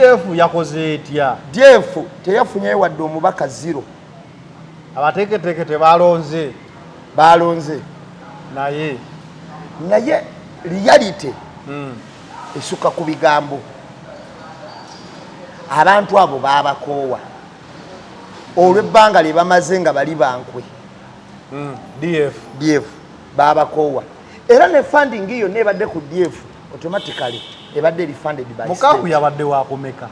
DF yakoze etya? DF teyafunyeyo wadde omubaka, zero. Abateeketeeke tebalonze. Balonze. Naye Naye reality esukka ku bigambo. Abantu abo babakoowa olw'ebbanga lye bamaze nga bali bankwe. DF. DF babakoowa, era ne funding yonna ebadde ku DF automatically ebadde eri funded by Mukaaku state. Yabadde wakumeka?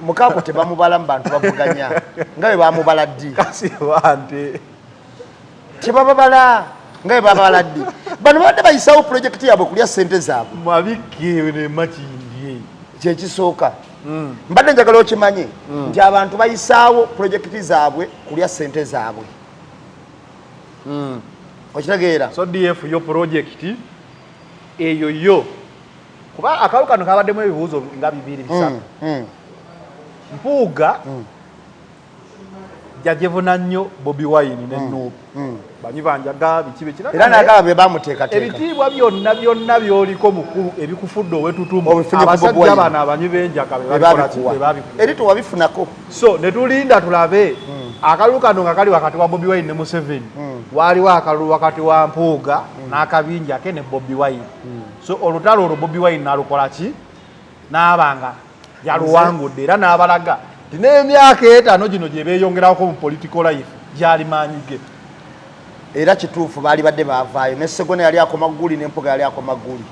Mukaaku tebamubala mu bantu bavuganya nga bwe bamubala ddi. Kasibante. Tebababala nga bwe babala ddi. Bano babadde bayisawo pulojekiti yaabwe kulya sente zaabwe. Mabikke ne Makindye. Kyekisooka mbadde njagala okimanye nti abantu bayisaawo pulojekiti zaabwe kulya sente zaabwe, okitegeera? So DF yo project eyo yo, kuba akalulu kano kabaddemu ebibuuzo nga bibiri, bisatu. Mpuuga yajevuna nnyo Bobi Wine ne NUP, banywi banjaga, biki biki. Era nagaba bye bamuteekateeka. Ebitiibwa byonna byonna byoliko, mukulu, ebikufudde owetutumu, Obifunye ku Bobi abasajja Wine. bano abanywi b'enjaga be babikola ki? Bebabikuwa. Be babikuwa. Eri tewabifunako. So ne tulinda tulabe akalulu kano nga kali wakati wa Bobi Wine ne Museveni. Waaliwo akalulu wakati wa Mpuuga n'akabinja ke ne Bobi Wine. So olutalo olwo Bobi Wine n'alukola ki? N'aba nga yaluwangudde, era n'abalaga nti n'emyaka 5 gino gye beeyongerako mu political life gyali maanyi ge. Era kituufu, baali badde baavaayo ne Segona yali akoma guli, n'Empuga yali akoma guli.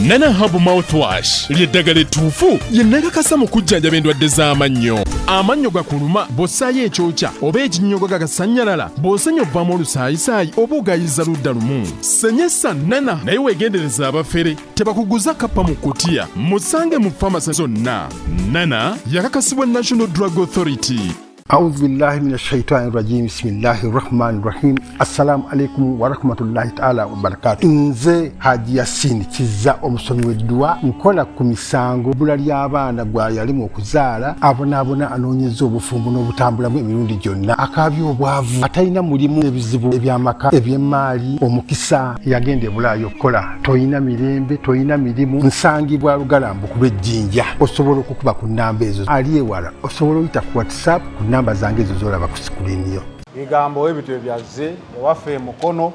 Nana Herbal Mouthwash ly'eddagala ettuufu lye nakakasa mu kujjanjaba endwadde z'amannyo. Amannyo gakuluma, bw'ossaayo ekyokya oba ekinnyogo gagasannyalala, bw'osenya ovaamu olusaayisaayi oba ogayiza ludda lumu, senyesa Nana. Naye weegendereza abafere, tebakuguza kappa mu kutiya. Musange mu famasi zonna. Nana yakakasibwa National Drug Authority. أعوذ بالله من الشيطان الرجيم، بسم الله الرحمن الرحيم. السلام عليكم ورحمة الله تعالى وبركاته. Nze Haji Yasini Kiza, omusomi w'edduwa. Nkola ku misango, bbula ly'abaana, gwa yalimu okuzaala, abonaabona, anoonyeza obufumbo n'obutambulamu emirundi gyonna, akaabya obwavu, atalina mulimu, ebizibu eby'amaka, eby'emmaali, omukisa, yagenda ebulaayo okukola, toyina mirembe, toyina mirimu. Nsangibwa Lugalambu ku lw'Ejjinja. Osobola okukuba ku nnamba ezo. Ali ewala osobola oyita ku WhatsApp ku namba zange ezo zolaba ku screen yo. Bigambo ebityo byazze ewaffe e Mukono.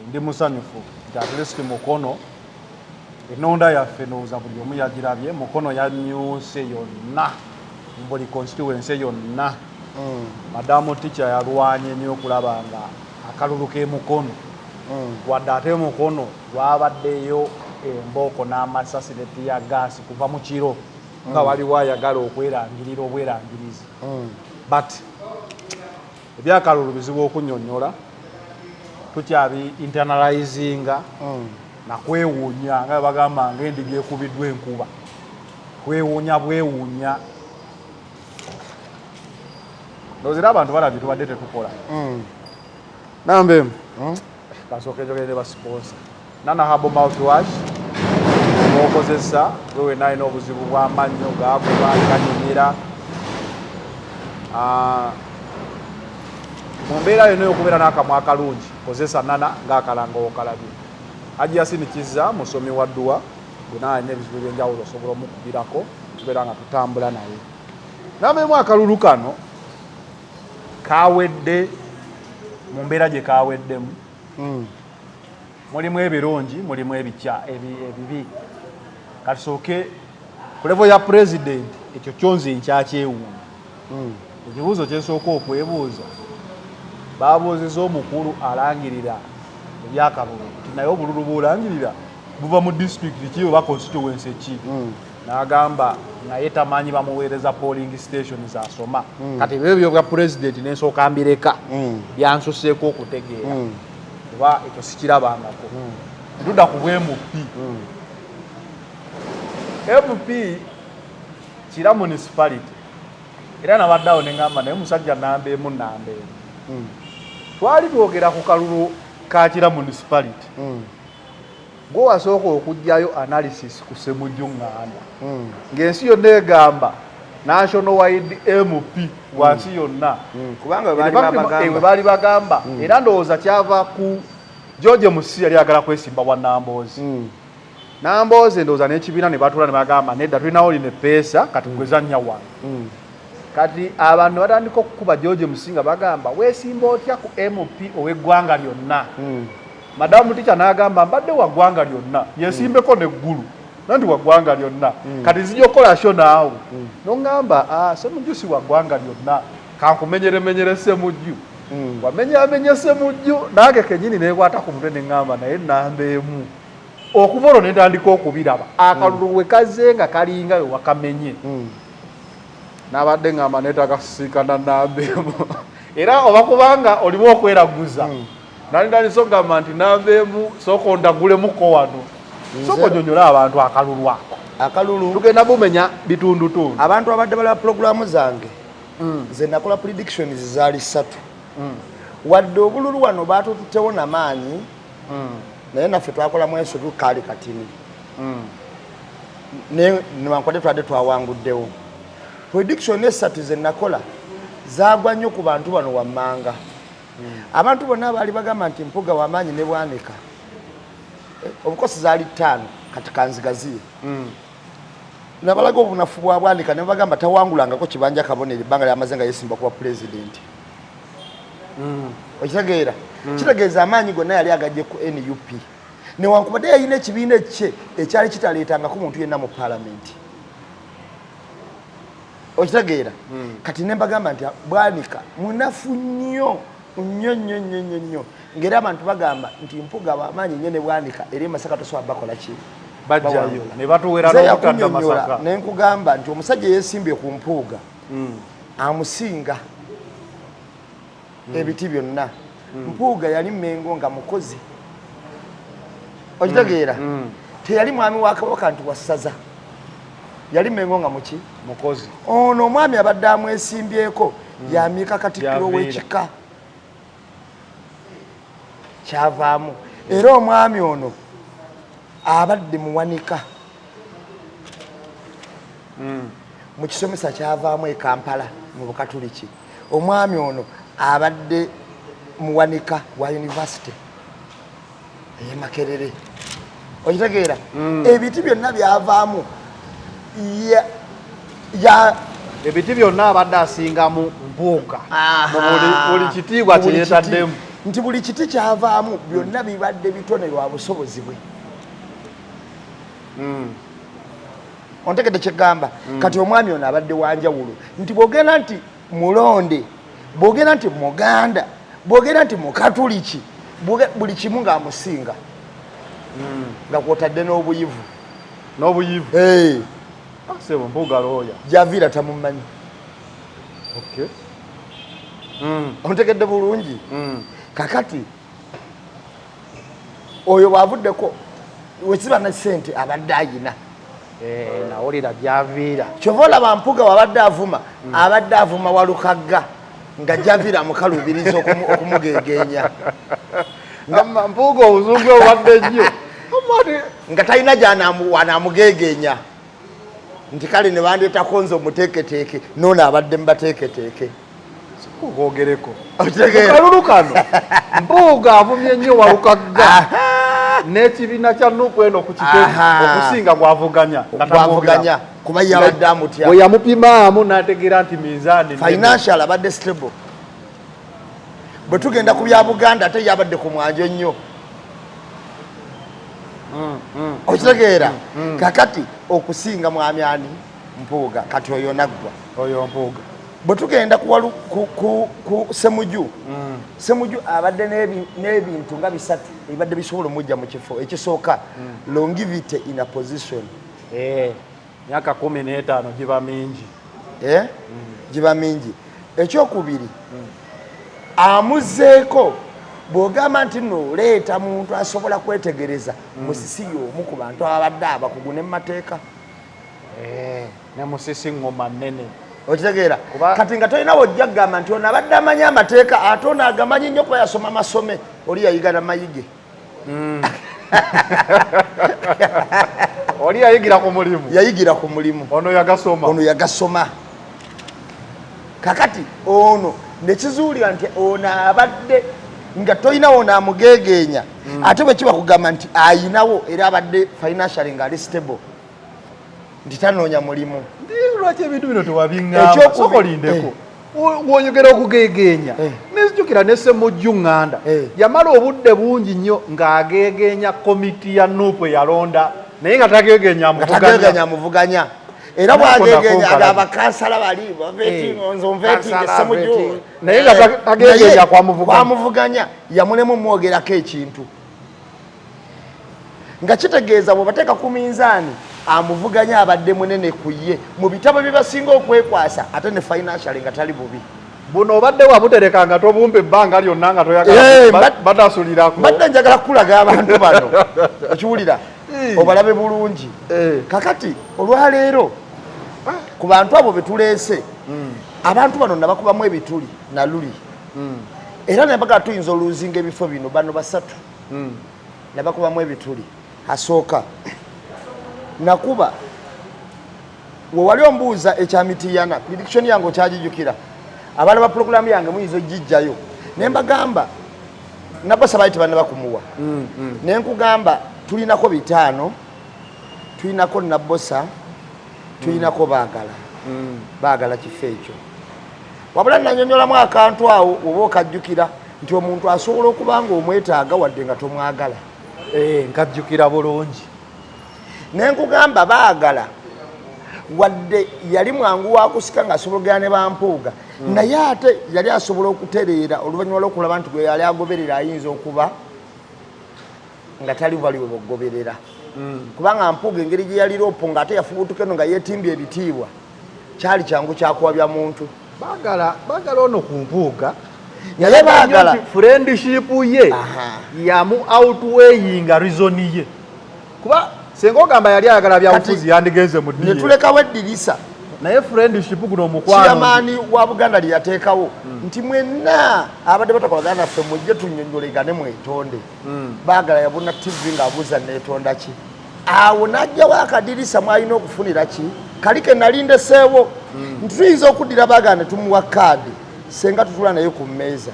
Ndi musanyufu nti at least Mukono ennonda yaffe ndowooza buli omu yagirabye. Mukono yanyuse yonna mu buli constituency yonna. Madamu Ticha yalwanye nnyo okulaba nga akalulu k'e Mukono, wadde ate Mukono lwabaddeyo embooko n'amasasi ne tear gas kuva mu kiro nga waliwo ayagala okwerangirira obwerangirizi, but ebyakalulu bizibu okunyonyola, tukyabi internalizinga nakwewuunya nga bagamba ngaendiga ekubiddwa enkuba, kwewuunya bwewuunya. Ndowooza era abantu balabye tubadde tetukola namba emu. Kasooka enjogere ne ba sponsor. Nana Herbal Mouthwash okozesa gwe wenna alina obuzibu bw'amannyo gakuba, ganyumira. Mu mbeera yonna ey'okubeera n'akamwa akalungi, kozesa Nana ng'akalanga okalabye. Haji Yasini Kiza musomi wa dduwa, gwe naye alina ebizibu ebyenjawulo osobola omukubirako tubeera nga tutambula naye. Namba emu, akalulu kano kawedde mu mbeera gye kaweddemu. Mulimu ebirungi, mulimu ebikya ebibi. Katusooke ku level ya president. Ekyo kyonze nkyakyewuunya. Ekibuuzo kyensooka okwebuuza, babuuziza omukulu alangirira ebyakalulu nti naye obululu bwolangirira buva mu disitulikiti ki oba constituency ki? N'agamba naye tamanyi, bamuweereza polling station zasoma. Kati ebyo byo bya pulezidenti nensooka mbireka, byansuseeko okutegeera kuba ekyo sikirabangako. Tudda ku bw'MP. MP Kira Municipality, era nabadde awo neŋŋamba naye musajja namba emu, namba emu. Twali twogera ku kalulu ka Kira Municipality, gwe wasooka okuggyayo analysis ku Semujju Nganda, ng'ensi yonna egamba national wide MP wansi yonna. Kubanga bwe baali In fact, babagamba. Bwe baali bagamba, era ndowooza kyava ku George Musi, yali ayagala kwesimba bwa Namboozi. Nambooze ndowooza n'ekibiina ne batuula ne bagamba nedda, tulinawo lino epeesa, kati gwezannya wano. Kati abantu batandika okukuba George Musinga, bagamba weesimba otya ku MP ow'eggwanga lyonna? Madamu Tica n'agamba mbadde wa ggwanga lyonna, yesimbeko neggulu nanti wa ggwanga lyonna. Kati nzija okukola show naawe noŋŋamba, "Ah, Semujju si wa ggwanga lyonna, kankumenyeremenyere Semujju." Wamenyamenye Semujju, nange kenyini nekwata ku mutwe neŋŋamba naye namba emu. Okuva olwo netandika okubiraba akalulu we kazze nga kalinga we wakamenye. Nabadde ŋŋamba neetaaga kusisikana namba emu, era oba kubanga olimu okweraguza, nali ntandise okugamba nti namba emu, sooka ondagulemuko wano, sooka onyonyole abantu akalulu ako. Akalulu tugenda bumenya bitundutundu. Abantu abadde balaba pulogulaamu zange, nze nakola predictions zaali ssatu. Wadde obululu wano baatututtewo namaanyi, naye naffe twakolamu ensobi, kaali katini, naye newankubadde twadde twawanguddewo. Prediction esatu ze nakola zaagwa nnyo ku bantu bano wammanga. Abantu bonna baali bagamba nti Mpuga wamaanyi ne Bwanika. Obukosi zaali ttaano, kati kanzigaziye. Nabalaga obunafu bwa Bwanika ne bagamba tawangulangako kibanja kabonero ebbanga lyamaze nga yesimba kuba pulezidenti. Okitegeera? Kitegeeza amaanyi gonna yali agajje ku NUP, newankubadde yalina ekibiina ekye ekyali kitaleetangako muntu yenna mu paalamenti. Okitegeera? Kati ne mbagamba nti Bwanika munafu nnyo nnyo nnyo nnyo nnyo nnyo, ng'era abantu bagamba nti Mpuga bamaanyi nnyo ne Bwanika, era e Masaka tosobola bakola ki. Bajjayo Bawangula. Ne batuwera Nze n'obutadda yakunnyonnyola Masaka. ne nkugamba nti omusajja yeesimbye ku Mpuuga amusinga ebiti byonna. Mpuuga yali Mengo nga mukozi, okitegeera? Teyali mwami wa kabaka nti wassaza, yali Mengo nga muki? Mukozi. Ono omwami abadde amwesimbyeko yamyika katikkiro Yaviira. w'ekika kyavaamu, era omwami ono abadde muwanika mu kisomesa kyavaamu e Kampala mu Bukatuliki. Omwami ono abadde muwanika wa university ey'e Makerere, okitegeera? Ebiti byonna byavaamu ya Ebiti byonna abadde asingamu Mpuuga mu buli kitiibwa Mu buli kyeyetaddemu. Kiti. Nti buli kiti kyavaamu byonna bibadde bitone lwa busobozi bwe. Ontegedde kyegamba? Kati omwami ono abadde wanjawulo nti bwogenda nti mulonde, bwogenda nti muganda, bwogenda nti mukatuliki, buli kimu ng'amusinga, nga kwotadde n'obuyivu. N'obuyivu. Hey, sebo Mpuuga looya. Javiira tamumanyi. Okay. Ontegedde bulungi? Kakati oyo bw'avuddeko, wekiba ne sente abadde ayina. Eh, nawulira Javiira. Kyova olaba Mpuga wabadde avuma, abadde avuma Walukagga nga Javiira amukalubiriza okumugegenya. Amma Mpuuga obuzungu obwadde nnyo. Amma nga talina gyanaamugegenya nti kale ne bandeetako nze omuteeketeeke, noono abadde mubateeketeeke. Kwogereko. Okitegeera? Kalulu kano Mpuuga avumye nnyo Walukagga n'ekibiina kya NUP eno ku kitebe okusinga gwavuganya nga gwavuganya, kuba yabadde amutya. Bwe yamupimaamu n'ategeera nti minzaani nnene. Financial abadde stable. Bwe tugenda ku bya Buganda, ate yabadde ku mwanjo nnyo, okitegeera? Kakati okusinga mwami ani, Mpuuga. Kati oyo naggwa. Oyo Mpuuga. Bwe tugenda ku Semuju, Semuju abadde n'ebintu nga bisatu ebibadde bisobola omujja mu kifo ekisooka: longevity in a position. Eh, myaka 15 giba mingi. Eh? Giba mingi. Ekyokubiri, amuzeeko bw'ogamba nti nno oleeta muntu asobola kwetegereza, Musisi y'omu ku bantu ababadde abakugu ne mumateeka. Eh, ne Musisi ngoma nnene. Okitegeera? Kati nga tolina wojja kugamba nti ono abadde amanyi amateeka, ate ono agamanyi nnyo kuba yasoma masome, oli yayiga namayige. Oli yayigira ku mulimu. Yayigira ku mulimu. Ono yagasoma. Ono yagasoma. Kakati ono nekizuulira nti ono abadde Nga tolinawo namugegeenya. Ate bwe kiba kugamba nti ayinawo, era abadde financially ng'ali stable, nti tanoonya mulimu. Lwaki ebintu bino tewabiŋŋamba? Sooka olindeko. W'oyogera okugegeenya, nenzijukira ne Ssemujju Ŋŋanda yamala obudde bungi nnyo ng'ageegeenya komiti ya NUP eyalonda, naye nga tageegeenya. Nga tageegeenya amuvuganya. Era bwageegeenya agamba kansala bali nze Ssemujju, naye nga tageegeenya kwamuvuganya. Kwamuvuganya yamulemu mwogerako ekintu, nga kitegeeza bwebateeka ku minzaani amuvuganya abadde munene ku ye mu bitabo bye basinga okwekwasa, ate ne financially nga tali bubi. Buno obadde wabutereka nga tobumpa ebbanga lyonna, nga toyagala batasulirako. Mbadde njagala kukulaga abantu bano, okiwulira, obalabe bulungi. Kakati olwaleero ku bantu abo betuleese, abantu bano nabakubamu ebituli naluli, era nebagaa tuyinza oluzinga ebifo bino. Bano basatu nabakubamu ebituli. Asooka nakuba wewali ombuuza ekya Mitiyana, prediction yange okyagijukira? Abaana ba pulogulamu yange muyinza ogijjayo, naye mbagamba nabasa baali tebanaba kumuwa. Naye nkugamba tulinako 500, tulinako Nabosa, tulinako Baagala. Baagala kifo ekyo, wabula nanyonyolamu akantu awo oba okajjukira, nti omuntu asobola okuba nga omwetaaga wadde nga tomwagala. Nkajjukira bulungi. Naye nkugamba Baagala wadde yali mwangu wakusika ng'asobola ogenda ne bampuuga, naye ate yali asobola okutereera oluvannyuma lw'okulaba nti gwe yali agoberera ayinza okuba nga tali bali we bogoberera, kubanga Mpuuga engeri gye yali ropo ng'ate yafubutuka eno nga yeetimbye ebitiibwa, kyali kyangu kyakuwabya muntu. Baagala ono ku Mpuuga. Naye Baagala friendship ye yamu outweighing reason ye, kuba senga ogamba yali ayagala byabufuzi yandigenze mu ne tulekawo eddirisa. Naye friendship guno omukwano. Chairman wa Buganda lye yateekawo nti mwenna abadde batakolagana naffe mujje tunnyonnyolegane mwetonde. Baagala yabuna TV ng'abuuza neetonda ki, awo n'ajjawo akadirisa mwalina okufunira ki kali ke nali ndeseewo, nti tuyinza okuddira Baagala ne tumuwa kaadi senga tutula naye ku mmeeza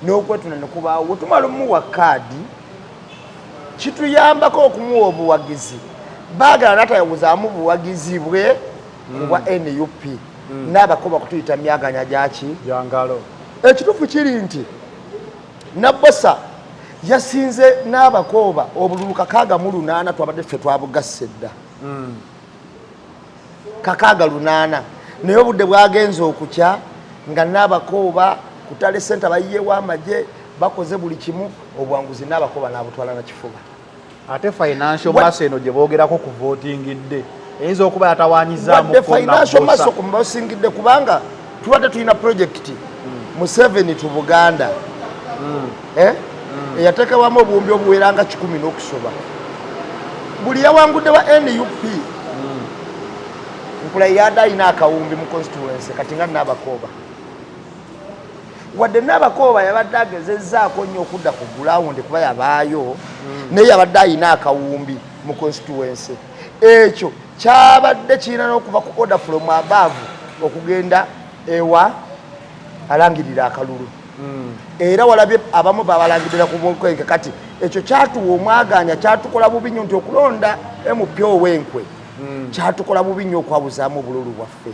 n'okwetunda ne kubaawo. Bwe tumala omuwa kaadi, kituyambako okumuwa obuwagizi. Baagala natayawuzaamu buwagizi bwe kubwa NUP n'abakoba kutuyita myaganya gyaki. Jangalo. Ekituufu kiri nti Nabbosa yasinze n'Abakooba obululu 68. Twabadde ffe twabugasse dda 68, naye obudde bwagenze okukya nga n'Abakooba kutale senta bayiyewo amagye, bakoze buli kimu, obuwanguzi n'Abakooba n'abutwala na kifuba. Ate financial muscle eno gye boogerako ku votingidde eyinza okuba yatawanyizaamu. Wadde financial muscle ku basingidde, kubanga tubadde tulina project Museveni to Buganda, eh? Eyateekebwamu obuwumbi obuwera nga 100 n'okusoba. Buli yawangudde wa NUP nkula yadde alina akawumbi mu constituency. Kati nga Naabakooba, wadde Naabakooba yabadde agezezzaako nnyo okudda ku ground kuba yabaayo, naye yabadde alina akawumbi mu constituency. Ekyo kyabadde kirina n'okuva ku order from above okugenda ewa alangirira akalulu, era walabye abamu babalangirira ku bunkenke. Kati ekyo kyatuwa omwaganya, kyatukola bubi nnyo nti okulonda MP ow'enkwe kyatukola bubi nnyo okwabuzaamu obululu bwaffe,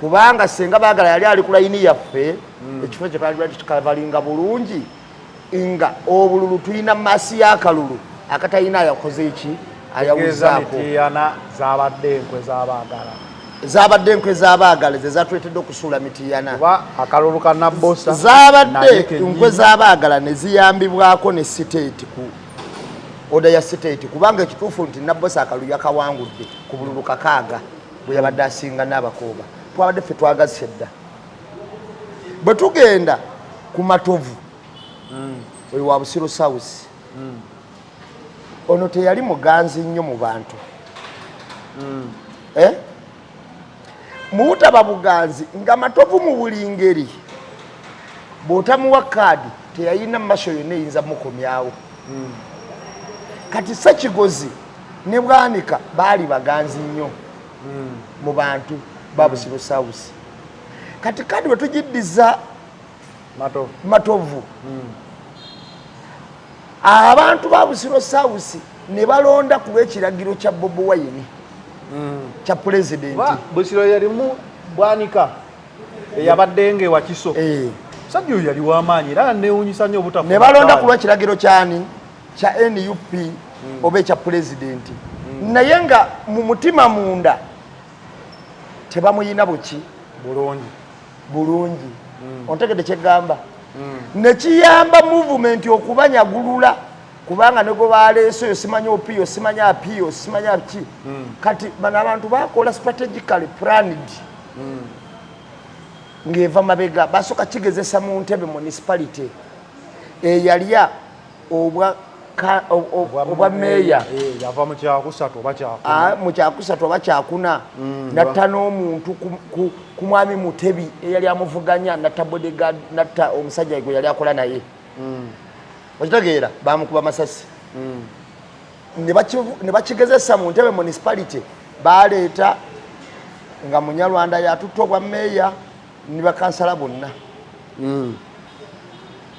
kubanga senga Baagala yali ali ku layini yaffe, ekifo kye twali tukavalinga bulungi nga obululu tulina maasi y'akalulu akatalina ayakoze eki ayawuzaako. Mitiyana zabadde enkwe z'Abaagala. Zabadde enkwe z'Abaagala ze zatuleetedde okusuula Mitiyana. Kuba akalulu ka Nabbosa zabadde enkwe z'Abaagala ne ziyambibwako ne state ku order ya state, kubanga ekituufu nti Nabbosa akalulu yakawangudde ku bululu 6 bwe yabadde asinga n'Abakooba. Twabadde ffe twagazise dda. Bwe tugenda ku Matovu, oyo wa Busiro South, ono teyali muganzi nnyo mu bantu. Eh? Mu butaba buganzi nga Matovu mu buli ngeri bw'otamuwa kaadi teyalina muscle yonna eyinza mukomyawo. Kati Sekigozi ne Bwanika baali baganzi nnyo mu bantu ba Busiro South. Kati kadi bwe tugiddiza Matovu. Abantu ba Busiro South ne balonda ku lw'ekiragiro kya Bobi Wine kya pulezidenti. Busiro yalimu Bwanika eyabadde nga ewakiso eh. Musajja oyo yali w'amaanyi era newunyisa nnyo obutafu. Ne balonda ku lw'ekiragiro kyani kya NUP oba ekya pulezidenti, naye nga mu mutima munda tebamuyina buki bulungi bulungi. Ontegedde kyegamba? Nekiyamba movement okubanyagulula, kubanga ne gwe baleese oyo simanyi Opiyo, simanyi Apiyo, simanyi ki. Kati bano abantu bakola strategically planned ng'eva mabega. Basooka kigezesa mu Ntebe Municipality eyalya obwa meeya. Eh, yava mu kyakusatu oba kyakuna. Ah, mu kyakusatu oba kyakuna, natta n'omuntu ku mwami Mutebi eyali amuvuganya, natta bodyguard, natta omusajja gwe yali akola naye. Okitegeera? Bamukuba masasi. Ne bakigezesa mu Ntebe Municipality, baleeta nga Munyarwanda yatutta obwa meeya ne bakansala bonna. Bwe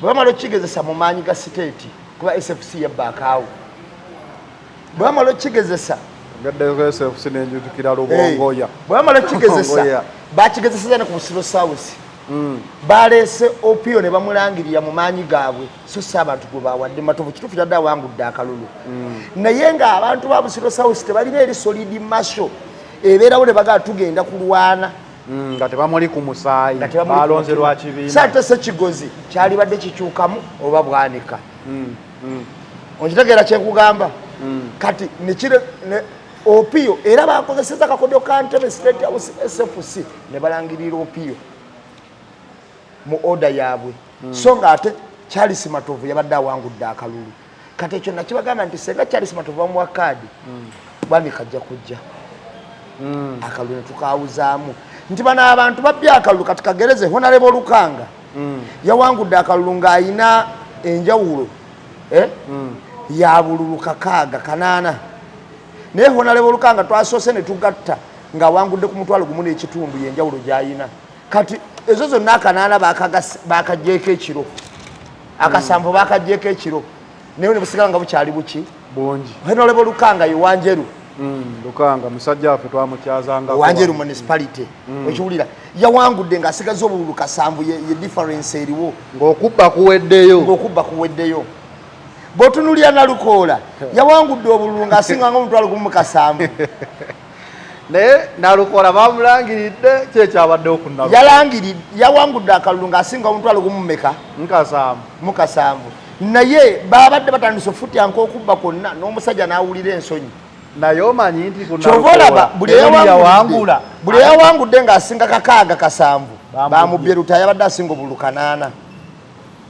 bamala okukigezesa mu maanyi ga state, kuba SFC yebbaakaawo, bwe bamala okukigezesa Gaddeko SFC nenjutukira Lubongoya. Bwe bamala okukigezesa, Lubongoya. bakigezeseza ne ku Busiro South, baleese Opio ne bamulangirira mu maanyi gaabwe, so si abantu gwe bawadde. Matovu kituufu kyadde awangudde akalulu, naye ng'abantu ba Busiro South tebalina eri solid muscle ebeerawo ne bagala tugenda kulwana. Nga tebamuli ku musaayi. Nga tebamuli ku Balonze mutima. lwa kibiina. So ate Sekigozi kyalibadde kikyukamu oba Bwanika. Okitegeera kyenkugamba? Kati nekire Opio era bakozeseza akakodyo ka Ntebe State House SFC ne balangirira Opio mu order yaabwe, so nga ate Charles Matovu yabadde awangudde akalulu. Kati ekyo nakibagamba nti senga Charles Matovu bamuwa kaadi, Bwanika ajja kujja, akalulu ne tukawuzaamu nti bano abantu babbye akalulu. Kati kagereze Honorable Lukanga yawangudde akalulu ng'ayina enjawulo, eh? Ya bululu 608, naye Honorable Lukanga twasoose ne tugatta ng'awangudde ku 1,500, yenjawulo gy'ayina. Kati ezo zonna akanaana bakaggyeko ekiro, akasanvu bakaggyeko ekiro, naye ne busigala nga bukyali buki? Bungi. Honorable Lukanga ye Wanjeru. Lukanga musajja waffe twamukyazanga. Wanjeru Municipality, okiwulira? Yawangudde ng'asigaza obululu kasanvu, ye difference eriwo. Ng'okubba kuweddeyo. Ng'okubba kuweddeyo. Bw'otunulira Nalukoola yawangudde obululu ng'asinga nga 17,000. Naye Nalukola bamulangiridde ki ekyabaddewo ku Nalukola? Yawangudde akalulu ng'asinga 10,000 meka? Nkasanvu. Mukasanvu, naye babadde batandise ofutyanka okubba kwonna n'omusajja n'awulira ensonyi. Naye omanyi nti ku Kyova olaba buli Nalukoola yawangula buli eyawangudde ng'asinga kakaaga kasanvu Bamubbye. Bamubbye. Lutaaya yabadde asinga obululu kanaana,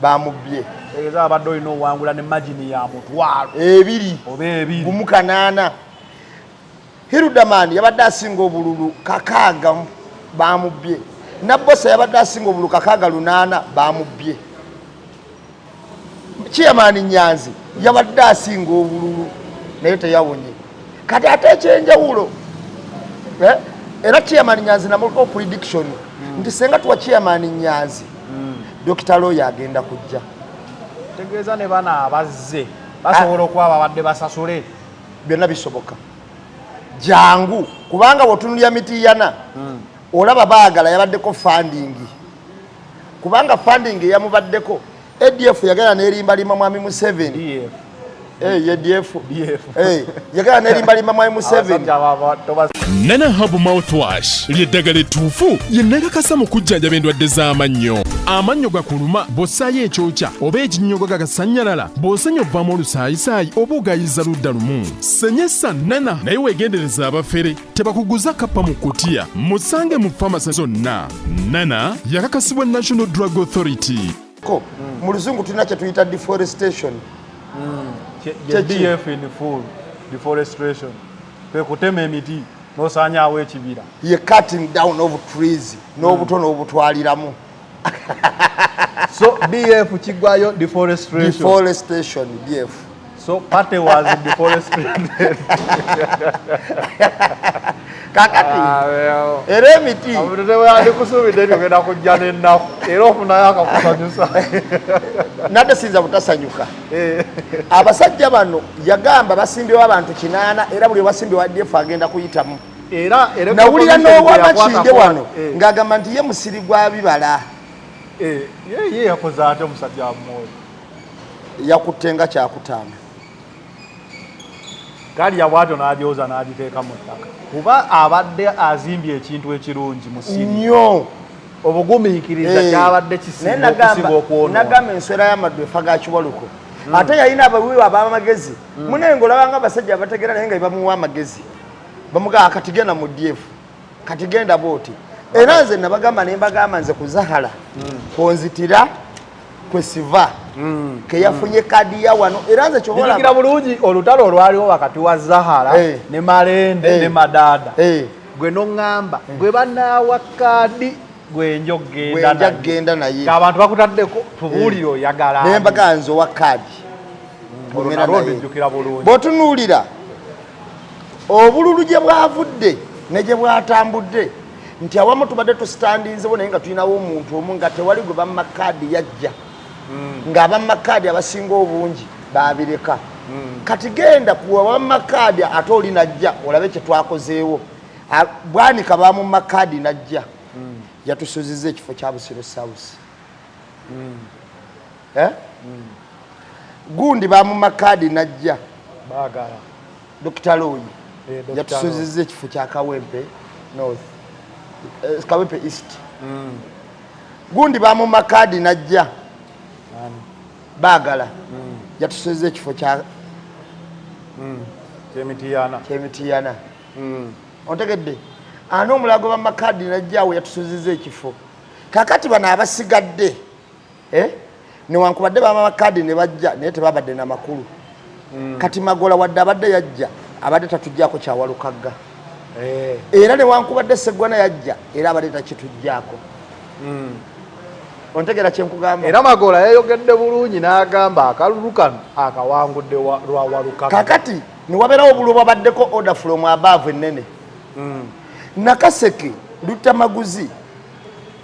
bamubbye. Tegeeza abadde olina owangula ne margin ya 20,000 2 oba 2. 1 8. Hirudaman yabadde asinga obululu kakaaga, bamubbye. Nabbosa yabadde asinga obululu 68, bamubbye. Chairman Nyanzi yabadde asinga obululu naye teyawonye. Kati ate ekyenjawulo, eh, era Chairman Nyanzi namuliko prediction nti senga tuwa Chairman Nyanzi, Dr. Lawyer agenda kujja. Tegeeza ne bano abazze basobola okuba babadde basasule. Byonna bisoboka, jangu, kubanga bwotunulya Mitiyana olaba baagala yabaddeko funding, kubanga funding eyamubaddeko ADF yagala nerimbalima mwami Museveni. DF. Eh, ADF. DF. Eh, yagala nerimbalima mwami Museveni. Abasajja Nana Hab Mouthwash lyeddagala ettuufu lye nakakasa mu kujjanjaba endwadde z'amannyo. Amannyo gakuluma, bw'ossaayo ekyokya oba ekinnyogo gagasannyalala, bw'osenya ovaamu olusaayisaayi oba ogayiza ludda lumu. Senyesa Nana, naye weegendereza abafere tebakuguza kappa mu kutiya. Musange mu famasi zonna. Nana yakakasibwa National Drug Authority. Ko mu luzungu tulina kye tuyita deforestation. Ye DF in full, deforestation kwe kutema emiti n'osaanyaawo ekibira. Ye cutting down of trees n'obuto n'obutwaliramu. So DF kiggwayo deforestation. Deforestation, DF. So party was deforested. Kakati era emiti andikusuubidde nti ogenda kujja n'ennaku era ofunayo akakusanyusa. Nadde siyinza butasanyuka. Abasajja bano yagamba basimbyewo abantu 8, era buli wasimbye wa DF agenda kuyitamu. Era nawulira n'owamakinde wano ng'agamba nti ye musiri gwa bibala. Ye yakoze atya omusajja wa mwoyo? Yakutte nga kyakutaano. Galya bw'atyo n'agyoza n'agiteeka mu ttaka, kuba abadde azimbye ekintu ekirungi musiri nnyo. Obugumiikiriza kyabadde kisinga okusinga okwonoona. Nagamba enswera y'amaddu efa ga kiwaluko. Ate yalina abawiwa ab'amagezi. Munaye ng'olabanga abasajja abategeera naye nga bamuwa amagezi. Bamugamba kati genda mu DF, kati genda bw'oti. Era nze nabagamba ne mbagamba nze ku Zahara konzitira kwesiva keyafunye kadi ya wano. Era nze kyobola Nzijukira bulungi olutalo olwaliwo wakati wa Zahara ne Malende ne Madada. Gwe n'oŋŋamba gwe banaawa kaadi gwe nja okugenda naye. Genda naye. Abantu bakutaddeko tubuulire oyagala. Naye mbaga nze owa kaadi. Nzijukira bulungi. Bw'otunuulira obululu gye bwavudde ne gye bwatambudde nti awamu tubadde tusitandinzewo naye nga tulinawo omuntu omu nga tewali gwe bamma kaadi yajja. Ng'abamma kaadi abasinga obungi baabireka. Kati genda ku wabamma kaadi ate oli najja olabe kye twakozeewo. Bwanika bamumma kaadi najja. Yatusuzizza ekifo kya Busiro South. Gundi bamumma kaadi najja. Baagala. Dr. Loyi yatusuzizza ekifo kya Kawempe North, Kawempe East. Gundi bamumma kaadi najja. Baagala. Yatusuzizza ekifo kya Kyemitiyana. Kyemitiyana. Ontegedde? Ani omulala gwe bamma kaadi najja awo yatusuzizza ekifo. Kakati bano abasigadde newankubadde bamma kaadi ne bajja naye tebabadde na makulu. Kati Magola wadde abadde yajja abadde tatujjaako kya Walukagga. Era newankubadde Sseggwana yajja era abadde takitujjaako. Ontegeera kye nkugamba? Era Magola yayogedde bulungi n'agamba akalulu kano akawangudde lwa Walukagga. Kakati ne wabeerawo obululu bwabaddeko order from above ennene. Nakaseke Luttamaguzi.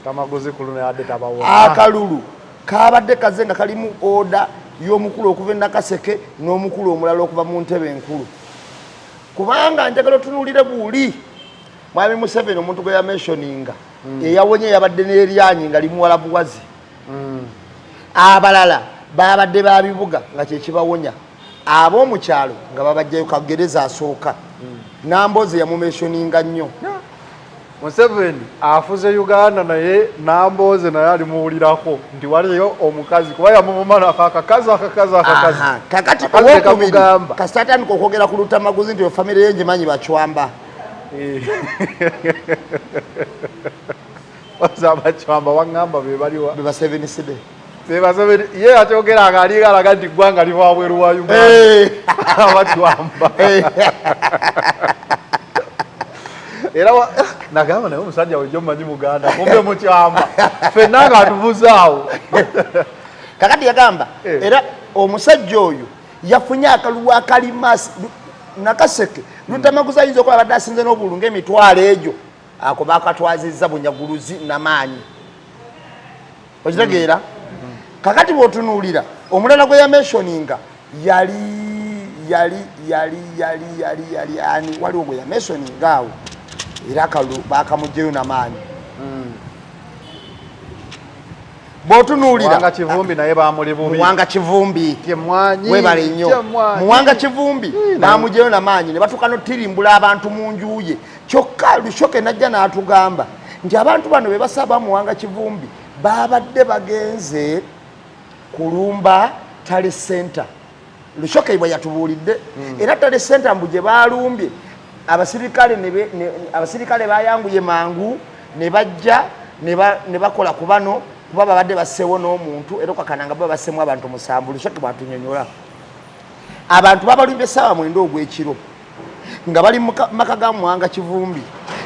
Tamaguzi ku luno yadde tabawona. Akalulu kabadde kaze nga kalimu order y'omukulu okuva e Nakaseke n'omukulu omulala okuva mu ntebe enkulu. Kubanga njagala otunuulire buli Mwami Museveni omuntu gwe yamentioninga eyawonye yabadde n'eryanyi nga limuwala buwazi. Abalala babadde ba bibuga nga kye kibawonya. Ab'omukyalo nga babajjayo kagereza asooka. Namboze yamumentioninga nnyo. Museveni afuze Uganda naye Namboze naye alimuwulirako nti waliyo omukazi kuba yamuvuma akakazi akakazi akakazi. Kakati owokubiri kasita atandika okwogera ku Luttamaguzi nti famire ye ngimanyi bacwamba. Oza abacwamba waŋŋamba be baliwa? Be baseveniside. Be baseveni ye akyogera nga alinga alaga nti ggwanga liva wabweru wa Uganda. Abacwamba. Era nagamba naye omusajja wejjo mmanyi Muganda kumbe mukyamba ffenna nga atuvuzaawo. Kakati yagamba era omusajja oyo yafunye akalulu akalimaasi Nakaseke Luttamaguzi ayinza okuba abadde asinze n'obululu ng'emitwalo egyo ako bakatwazizza bunyaguluzi namaanyi. Okitegeera? Kakati bw'otunuulira omulala gwe yamentioninga yali yali yali yali yali yali ani waliwo gwe yamentioninga awo era akalulu bakamuggyeyo namaanyi. Bw'otunuulira Muwanga Kivumbi naye baamuli bubi. Muwanga Kivumbi. Kyemwanyi. Webale nnyo. Muwanga Kivumbi baamuggyeyo namaanyi ne batuuka n'ottirimbula abantu mu nju ye. Kyokka Lushoke n'ajja n'atugamba nti abantu bano be basaba Muwanga Kivumbi baabadde bagenze kulumba Tally Center. Lushoke bwe yatubuulidde era Tally Center mbu gye baalumbye abasirikale bayanguye mangu ne bajja ne bakola ku bano kuba babadde basseewo n'omuntu era okakana nga bo basseemu abantu 7. Lushoke bw'atunyonnyola abantu babalumbye essaawa 9 ogw'ekiro nga bali mu maka ga Muwanga Kivumbi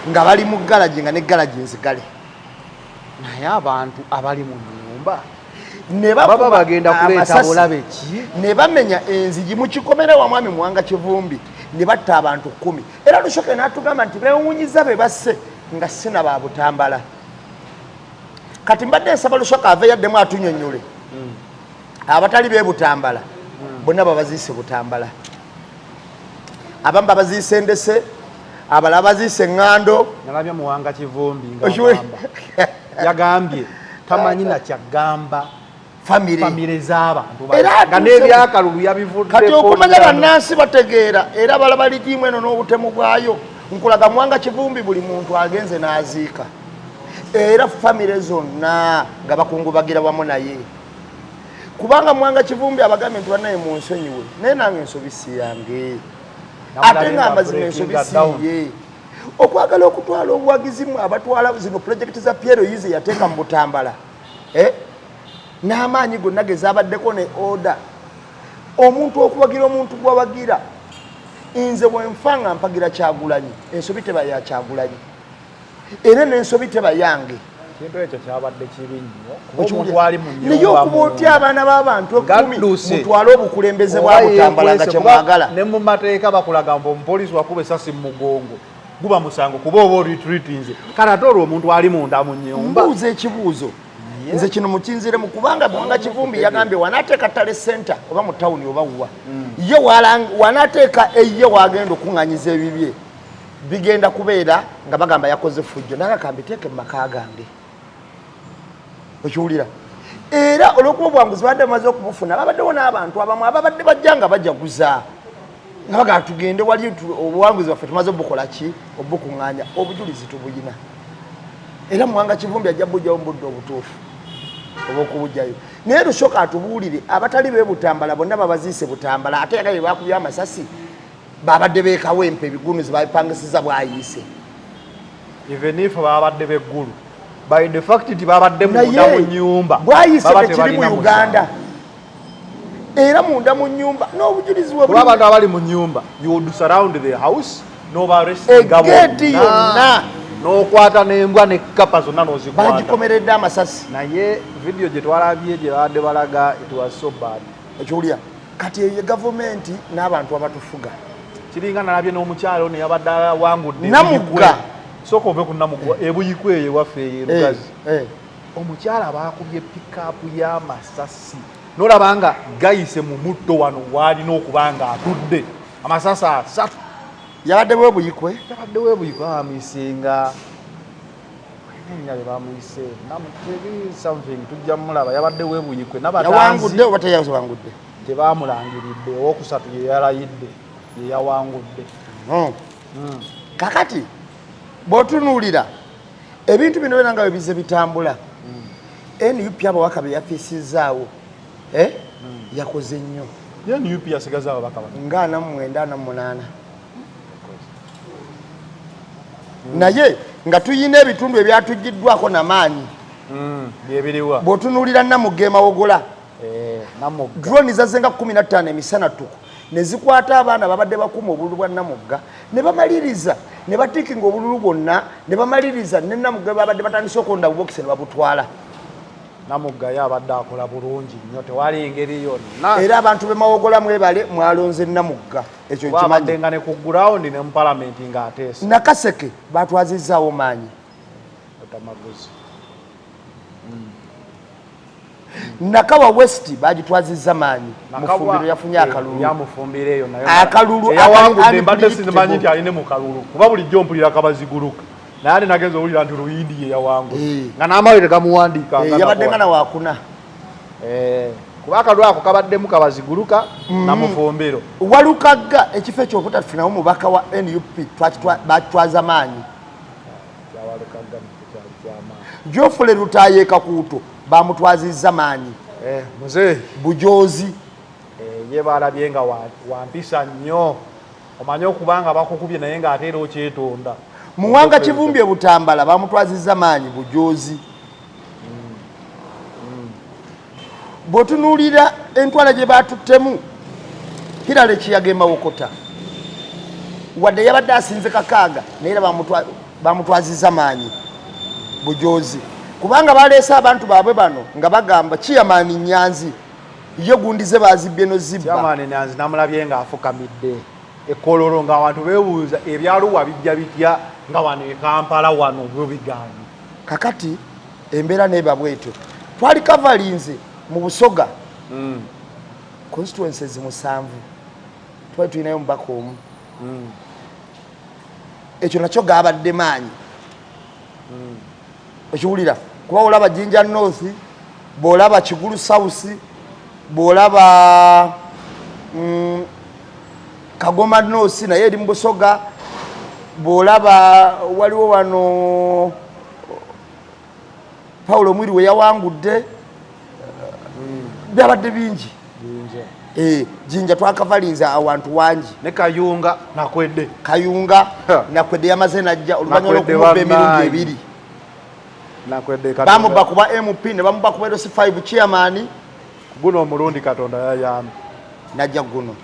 nga bali mu galagi nga ne galagi nzigale. Naye abantu abali mu nnyumba ne baba bakuba bagenda kuleeta amasasi bulabe ki? Ne bamenya enzigi mu kikomera wa Mwami Muwanga Kivumbi. Ne batta abantu 10. Era Lushoke n'atugamba nti beewuunyiza be basse nga sina ba Butambala. Kati mbadde nsaba Lushoke ave yaddemu atunyonnyole. Abatali be Butambala bonna babaziise Butambala, abamu babaziise Ndese, abalala baziise Ŋŋando. Nalabye Muwanga Kivumbi ng'agamba, yagambye tamanyi nakyagamba famire famire z'abantu Era nga n'ebyakalulu yabivuddeko. Kati okumanya bannansi bategeera era balaba ligiimu eno n'obutemu bwayo. Nkulaga Muwanga Kivumbi, buli muntu agenze n'aziika era famire zonna nga bakungubagira wamu naye, kubanga Muwanga Kivumbi abagambye nti bannaye munsonyiwe, naye nange ensobi si yange, ate nga amazima ensobi siye. Okwagala okutwala obuwagizi mu abatwala zino pulojekiti za Piero Yize yateeka mu Butambala, eh? N'amaanyi gonna ge zabaddeko ne order, omuntu okuwagira omuntu gwawagira. Nze bwenfa nga mpagira Kyagulanyi, ensobi teba ya Kyagulanyi era n'ensobi teba yange. Kintu ekyo kyabadde kibi nnyo, kuba omuntu ali mu Naye nnyumba okuba otya abaana b'abantu 10 Ngadduse. mutwale obukulembeze bwa Oba Butambala nga yeekwese, kyemwagala. Kuba ne mu mateeka bakulaga mbu omupoliisi wakuba esasi mu mugongo guba musango, kuba oba oretreatinze. Kale ate olwo omuntu ali munda mu nnyumba? Mbuuza ekibuuzo nze kino mukinziremu, kubanga Muwanga Kivumbi yagambye wanateeka tally center oba mu tawuni oba wuwa ye wanateeka eye wagenda okuŋŋanyiza ebibye bigenda kubeera nga bagamba yakoze fujjo, naga kambiteeke mu maka gange. Okiwulira? Era olwokuba obwanguzi badde bamaze okubufuna, babaddewo n'abantu abamu ababadde bajja nga bajaguza nga bagamba tugende wali obuwanguzi bwaffe tumaze obukola ki, obukuŋŋaanya. Obujulizi tubuyina, era Muwanga Kivumbi ajja bujjawo mu budde obutuufu obwokubujjayo. Naye Lushoka atubuulire, abatali be Butambala bonna babaziise Butambala, ate yagambye bakubye amasasi babadde bekawempe ebigunuzi babipangisiza bwayiise. Even if babadde beggulu, by the fact nti babadde munda mu nyumba, bwayise baba tekiri mu tebalina Uganda era munda mu nyumba n'obujulizi we kuba abantu abali mu nyumba, you would surround the house n'obaarrestinga Egeeti yonna. N'okwata n'embwa n'ekkapa zonna n'ozikwata. Bagikomeredde amasasi. Naye vidiyo gye twalabye gye babadde balaga, it was so bad. Ekiwulira? Kati eyo ye gavumenti n'abantu abatufuga. Kiringa nalabye n'omukyalo ono yabadde awangudde Namugga. Sooka ove ku Namugga, ebuyikwe eyo ewaffe eyo erugazi. Eh. Omukyala baakubye pickup y'amasasi nolaba nga gayise mu mutto wano waalina okuba nga atudde, amasasi 3. Yabadde bwebuyikwe. Yabadde webuyikwe, bamuyisenga erinnya lye bamuyise Namutebi something, tujja mulaba. Yabadde webuyikwe nabatanzi. Yawangudde oba teyawangudde? Tebamulangiridde. Owokusatu ye yalayidde, ye yawangudde. Kakati bw'otunuulira ebintu bino byona nga bwe bize bitambula, NUP abawaka be yafiisizaawo, eh? Yakoze nnyo. Ye NUP yasigaza ababaka bano nga 49, 48, naye nga tuyina ebitundu ebyatugiddwako namaanyi. Byebiriwa? Bw'otunuulira Namugga emawogola, Namugga. Drone zazze nga 15 emisana ttuku ne zikwata abaana babadde bakuuma obululu bwa Namugga ne bamaliriza ne batiikinga obululu bwonna ne bamaliriza ne Namugga babadde batandise okulonda bubokisi ne babutwala. Namugga ye abadde akola bulungi nnyo, tewali ngeri yonna. Era abantu b'emawogola mwebale mwalonze Namugga, ekyo kuba abadde nkimanyi. Nga ne ku ground ne mu palamenti ng'ateesa. Nakaseke batwazizzaawo maanyi. Otamaguzi. Nakawa West bagitwazizza maanyi, Mufumbiro yafunye akalulu. Yamufumbiro eyo nayo Akalulu eyawangudde akali mbadde unpredictable. simanyi nti aline mu kalulu, kuba bulijjo mpulira kabaziguluka, naye ate nagenza owulira nti Luyindi ye yawangudde nga n'amawulire gamuwandiika nga yabadde nga nakola. Nawakuna. Kuba akalulu ako kabaddemu kabaziguluka namufumbiro. Walukagga, ekifo ekyo obutatufunawo mubaka wa NUP, bakitwaza maanyi. Kyawalukagga kyali kyamaanyi. Geoffrey Lutaaya Kakuuto bamutwazizza maanyi. Muzeeyi. Bujozi. Ye balabye nga wampisa nnyo, omanye okuba nga bakukubye naye ng'ate era okyetonda. Muwanga Kivumbi e Butambala bamutwazizza maanyi, bujozi. Bw'otunuulira entwala gye batuttemu Hirale Kiyaga emawokota, wadde yabadde asinze 6, naye era bamutwazizza maanyi, bujozi, kubanga baleese abantu baabwe bano nga bagamba Kiyamaani Nyanzi ye gundi ze bazibbye nozibba. Chairman Nyanzi namulabye ng'afukamidde. Ekololo nga abantu beebuuza ebyaluwa bijja bitya nga wano e Kampala wano byo bigaanye. Kakati embeera neeba bwetyo, twali kavalinze mu Busoga constituencies 7, twali tulinayo omubaka omu. Ekyo nakyo gabadde maanyi. Okiwulira? Kuba olaba Jinja North, bw'olaba Kigulu South, bw'olaba Kagoma North naye eri mu Busoga, bw'olaba waliwo wano Paulo Mwiri we yawangudde, byabadde bingi. Jinja twakavalinze awantu wangi. Ne Kayunga Nakwedde. Kayunga Nakwedde yamaze najja oluvannyuma lw'okumubba emirundi ebiri. Nakwedde bamubba kuba MP ne bamubba kuba LC5 chairman. Guno omulundi Katonda yayamba najja guno.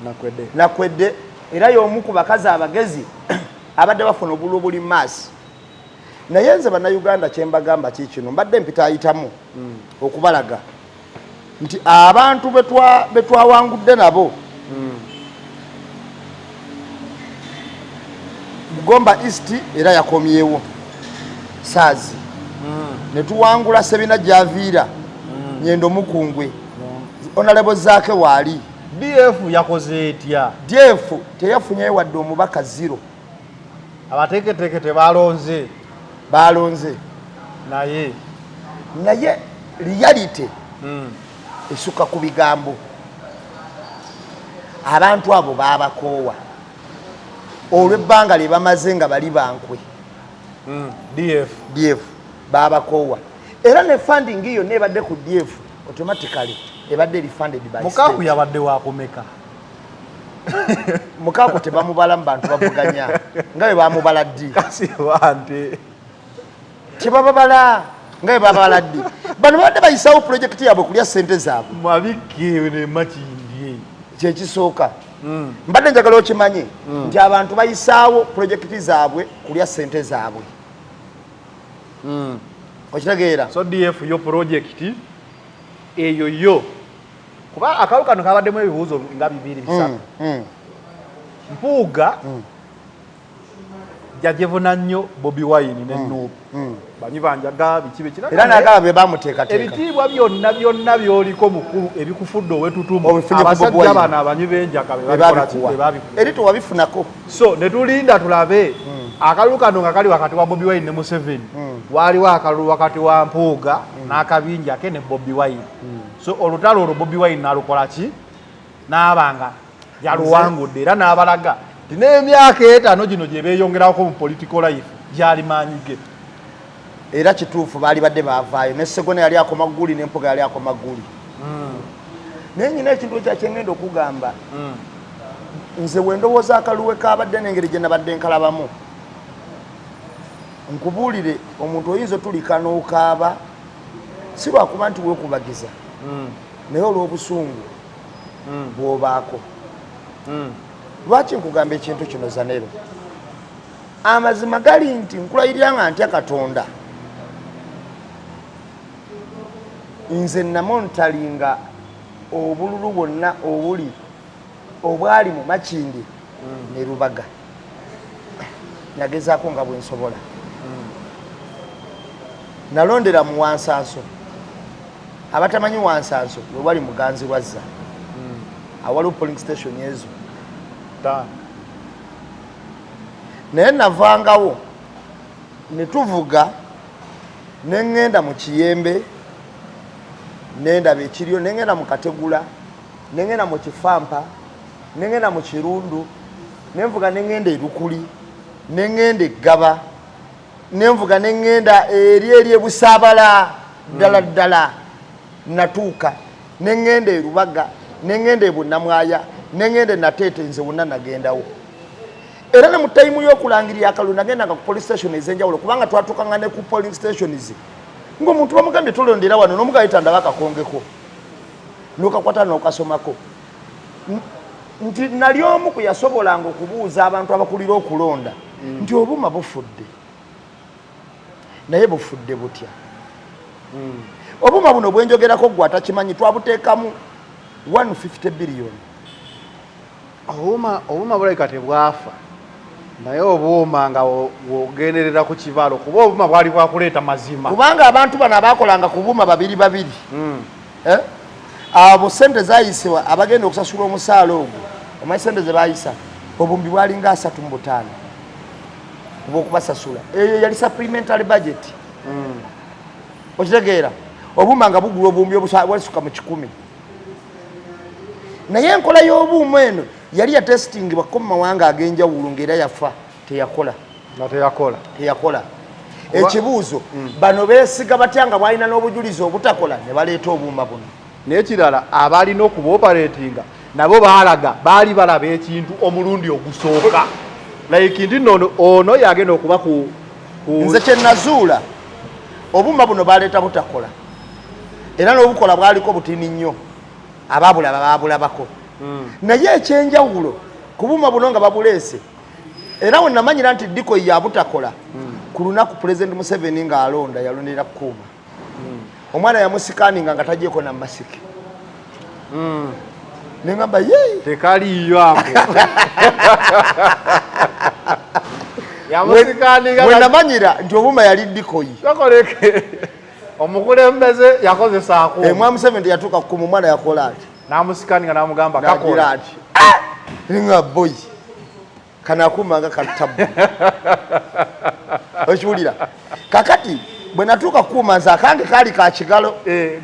Nakwedde. Nakwedde era y'omu ku bakazi abagezi abadde bafuna obululu buli maasi. Naye nze Bannayuganda kyembagamba kikino, mbadde mpita ayitamu okubalaga nti abantu betwawangudde nabo Gomba East era yakomyewo Saazi, ne tuwangula Sebina Javiira, Nyendo Mukungwe, Honorable Zaake waali. DF yakoze etya? DF teyafunyeyo wadde omubaka, zero. Abateeketeeke tebalonze. Balonze. Naye naye reality esukka ku bigambo. Abantu abo babakoowa olw'ebbanga lye bamaze nga bali bankwe. DF. DF babakoowa, era ne funding yonna ebadde ku DF automatically ebadde eri funded by Mukaaku state. Yabadde wakumeka? Mukaaku tebamubala mu bantu bavuganya nga bwe bamubala ddi. Kasiba nti Tebababala nga bwe babala ddi. Bano babadde bayisawo pulojekiti yaabwe kulya ssente zaabwe. Mabikke ne Makindye. Kyekisooka mbadde njagala okimanye nti abantu bayisaawo pulojekiti zaabwe kulya ssente zaabwe. Okitegeera? So DF yo project eyo yo, kuba akalulu kano kabaddemu ebibuuzo nga bibiri bisatu. Mpuuga yajevuna nnyo Bobi Wine ne NUP, banywi banjaga, biki biki. Era nagaba bye bamuteekateeka. Ebitiibwa byonna byonna byoliko mukulu ebikufudde owetutumu, Obifunye ku Bobi abasajja Wine. bano abanywi b'enjaga be babikola ki? Bebabikuwa. Be babikuwa. Eri tewabifunako. So ne tulinda tulabe akalulu kano nga kali wakati wa Bobi Wine ne Museveni. Waaliwo akalulu wakati wa Mpuuga n'akabinja ke ne Bobi Wine. So olutalo olwo Bobi Wine n'alukola ki, n'aba nga yaluwangudde, era n'abalaga nti n'emyaka 5 gino gye beeyongerako mu political life gyali maanyi ge. Era kituufu, baali badde baavaayo ne Segona yali akoma guli ne Mpuga yali akoma guli. Naye nyina ekintu ekya kyengenda okugamba, nze bwe ndowooza akaluwe kabadde n'engeri gye nabadde nkalabamu, nkubuulire, omuntu oyinza otulika n'okaaba, si lwakuba nti weekubagiza, naye olw'obusungu bw'obaako. Lwaki nkugamba ekintu kino, Zanero? Amazima gali nti nkulayirira nga ntya Katonda, nze namontalinga obululu bwonna obuli obwali mu Makindi ne Lubaga. Nagezaako nga bwe nsobola. Nalondera mu Wansanso. Abatamanyi Wansanso, we wali Muganzi Lwazza, awaliwo polling station ezo. Ttaano. Naye navangawo ne tuvuga ne ŋŋenda mu Kiyembe, nendaba ekiryo, ne ŋŋenda mu Kategula, ne ŋŋenda mu Kifampa, ne ŋŋenda mu Kirundu, ne nvuga ne ŋŋenda Erukuli, ne ŋŋenda Eggaba, ne nvuga ne ŋŋenda eri eri Ebusaabala ddala ddala. Natuuka ne ŋŋenda e Rubaga, ne ŋŋenda e Bunnamwaya, ne ŋŋenda e Nateete. Nze wonna nagendawo, era ne mu time y'okulangirira akalulu nagendanga ku police station ez'enjawulo, kubanga twatuukanga ne ku polling stations ng'omuntu bamugambye tolondera wano, n'omugamba yita ndaba akakongeko, n'okakwata n'okasomako. Nti nali omu ku yasobolanga okubuuza abantu abakulira okulonda nti obuuma bufudde, naye bufudde butya? Obuuma buno bwenjogerako, gwe atakimanyi, twabuteekamu 150 billion. Obuuma bulabika tebwafa, naye obuuma nga wogenderera ku kibalo, kuba obuuma bwali bwakuleeta mazima. Kubanga abantu bano abakolanga ku buuma babiri babiri, Eh? Abo sente zayisibwa abagenda okusasula omusaala ogwo, omanyi sente ze bayisa obumbi bwalinga 35 obwokubasasula. Eyo yali supplementary budget. Okitegeera? Obuuma nga bugula obuwumbi obwasuka mu 100. Naye enkola y'obuuma eno yali yatestingibwako mu mawanga ag'enjawulo, ng'era yafa, teyakola. Nga teyakola. Teyakola. Ekibuuzo, bano beesiga batya nga bwalina n'obujulizi obutakola ne baleeta obuuma buno? N'ekirala, abalina okubaoperatinga nabo baalaga baali balaba ekintu omulundi ogusooka, like nti nno ono yagenda okuba ku Nze kyenazuula, obuuma buno baleeta butakola, era n'obukola bwaliko butini nnyo, ababulaba babulabako. Naye ekyenjawulo ku buuma buno nga babuleese, era we namanyira nti decoy ya butakola, ku lunaku Pulezidenti Museveni ng'alonda, yalondera kukuuma omwana, yamusikaninga nga tagyeko na masiki. Nengamba ye Tekaliiyo ako. Yamusikaninga. We namanyira nti obuuma yali decoy. Kakoleke omukulembeze yakozesa akuuma. Mwami Museveni teyatuuka kukuma omwana, yakola ati. N'amusikaninga n'amugamba nagira kakola. Ati nga boy kano akuuma nga katabu, okiwulira? Kakati bwe natuuka kukuuma, nze akange kaali ka kigalo. Eh,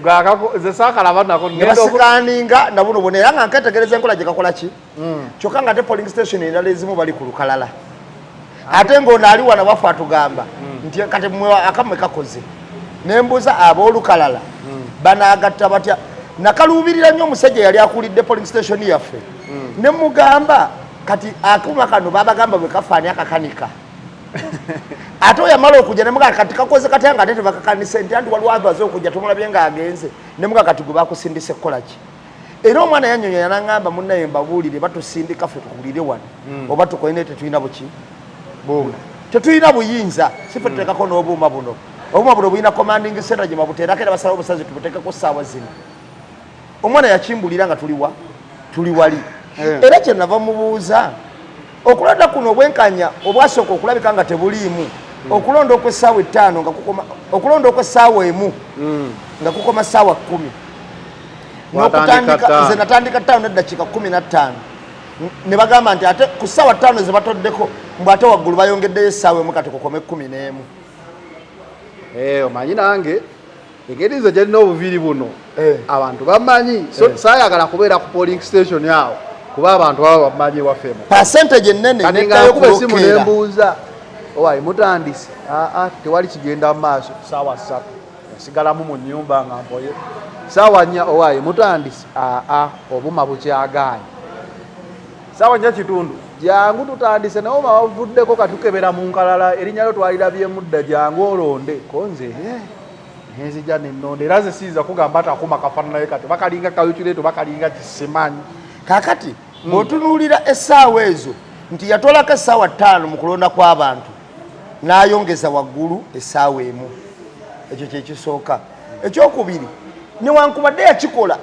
nze saakalaba nako. Ne basikaninga na buno bwona, era nga nketegereza enkola gye kakola ki. Kyokka nga ate polling station endala ezimu bali ku lukalala, ate ng'ono ali wano waffe atugamba nti kati mwe akammwe kakoze. Nembuuza ab'olukalala banaagatta batya? Nakaluubirira nnyo omusajja yali akulidde polling station yaffe, ne mugamba kati akuuma kano babagamba bwe kafaani akakanika, ate oyamala okujja nemugaa kati kakoze katya nga ate tebakakanise? Nti anti waliwo abaze okujja, tumulabye ng'agenze. Nemugaa kati gwe bakusindise kukola ki? Era omwana yanyonya naŋŋamba, munnaye mbabuulire, batusindika ffe tukulire wano oba tukole, naye tetulina buki, tetulina buyinza, si ffe tuteekako n'obuuma buno. Obuuma buno bulina commanding center gye babuteerako, era basalawo obusazi tubuteekeko ssaawa zino. Omwana yakimbulira nga tuliwa, tuli wali. Era kyenava mubuuza, okulonda kuno obwenkanya obwasooka okulabika nga tebuliimu, okulonda okwessaawa 5 nga kukoma, okulonda okwessaawa 1 nga kukoma ssaawa 10. Watandika N'okutandika 5. Nze natandika 5:15, ne bagamba nti ate ku ssaawa 5 ze batoddeko, mbw ate waggulu bayongeddeyo essaawa 1, kati kukome 11. Eh, omanyi nange engeri nze gyalina obuviiri buno, abantu bamanyi, so saayagala kubeera ku polling station awo, kuba abantu baba bamanyi ewaffe emu. Percentage ennene Kati nga neddayo nkuba esimu kulokeera. Nembuuza, owaye mutandise? Aa, tewali kigenda mu maaso. Saawa 3 nsigalamu mu nnyumba nga mpoye. Saawa 4, owaye mutandise? Aa, obuma bukyagaanye. Saawa 4:15, jangu tutandise, naye oba bavuddeko katukebera mu nkalala, erinnya lyo twalirabyemu dda, jangu olonde. Ko nze nenzija nenonda, era nze siyinza kugamba ati akuuma kafaananayo kati bakalinga calculator, bakalinga kisimanyi. Kakati bw'otunuulira essaawa ezo nti yatolako essaawa 5 mu kulonda kw'abantu n'ayongeza waggulu essaawa 1, ekyo kyekisooka. Ekyokubiri, newankubadde yakikola,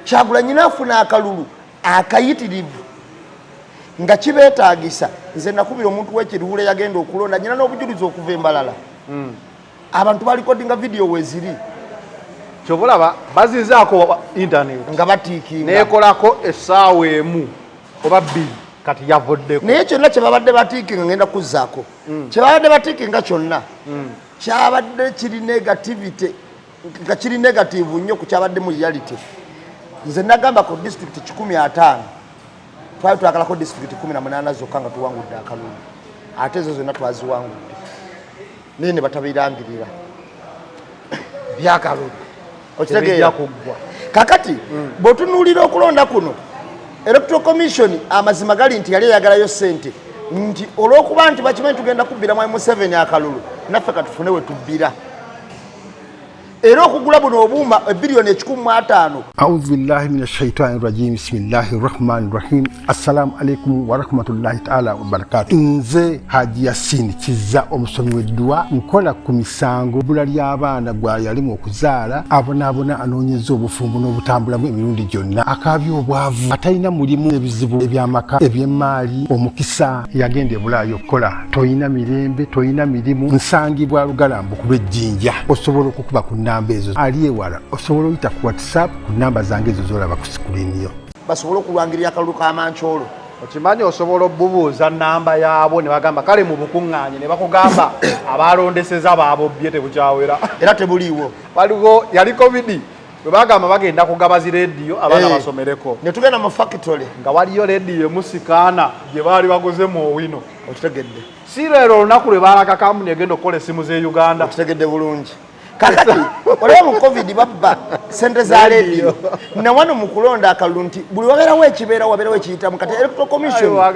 Kyagulanyi n'afuna akalulu akayitirivu nga kibeetaagisa. Nze nakubira omuntu w'ekiruhula yagenda okulonda, nyina n'obujulizi okuva embalala, abantu balikodinga vidiyo weziri. Kyova olaba bazizaako internet. Nga batiikinga. Nekolako essaawa 1 oba 2, kati yavuddeko. Naye kyonna kyebabadde batiikinga, ngenda kuzzaako, kyebabadde batiikinga kyonna kyabadde kiri negativity, nga kiri negative nnyo ku kyabadde mu reality. Nze nagamba ku disitulikiti 150 twali twagalako disitulikiti 18 zokka nga tuwangudde akalulu, ate ezo zonna twaziwangudde, naye ne batabirangirira. Byakalulu. Okitegeera? Tebijja kuggwa. Kakati bw'otunuulira okulonda kuno, Electoral Commission, amazima gali nti yali eyagalayo ssente, nti olw'okuba nti bakimanyi tugenda kubbira mwami Museveni akalulu, naffe katufune we tubbira. Era okugula buno obuuma ebiliyoni 150. Audhu billahi min ashaitani rajim, bismillahi rahmani rahim. Assalamu alaikum warahmatullahi taala wabarakatu. Nze Haji Yasini Kiza, omusomi w'edduwa, nkola ku misango bbula ly'abaana gwa yalimu okuzaala, abonaabona, anoonyeza obufumbo n'obutambulamu emirundi gyonna, akaabya obwavu, atalina mulimu, ebizibu eby'amaka, eby'emmaali, omukisa yagenda ebulaayo okukola, toyina mirembe, toyina mirimu. Nsangibwa Lugalambu ku lw'Ejjinja. Osobola okukuba ku nnamba ezo, ali ewala osobola oyita ku WhatsApp ku nnamba zange ezo zolaba ku sikuliini yo. Basobole okulwangirira akalulu k'amankyolo. Okimanyi osobola obubuuza namba yaabwo ne bagamba kale mu bukuŋŋaanye ne bakugamba abalondeseza baabobbye, tebukyawera. Era tebuliiwo. Waliwo yali COVID bwe bagamba bagenda kugaba zi rediyo abaana basomereko. Ne tugenda mu factory. Nga waliyo rediyo emusikaana gye baali baguze mu Owino. Okitegedde. Si leero olunaku lwe baalaga kampuni egenda okukola essimu z'e Uganda. Okitegedde bulungi. Kakati olaba mu COVID babba sente za rediyo, nawano mu kulonda akalulu nti buli wabeerawo ekibeera wabeerawo ekiyitamu. Kati Electoral Commission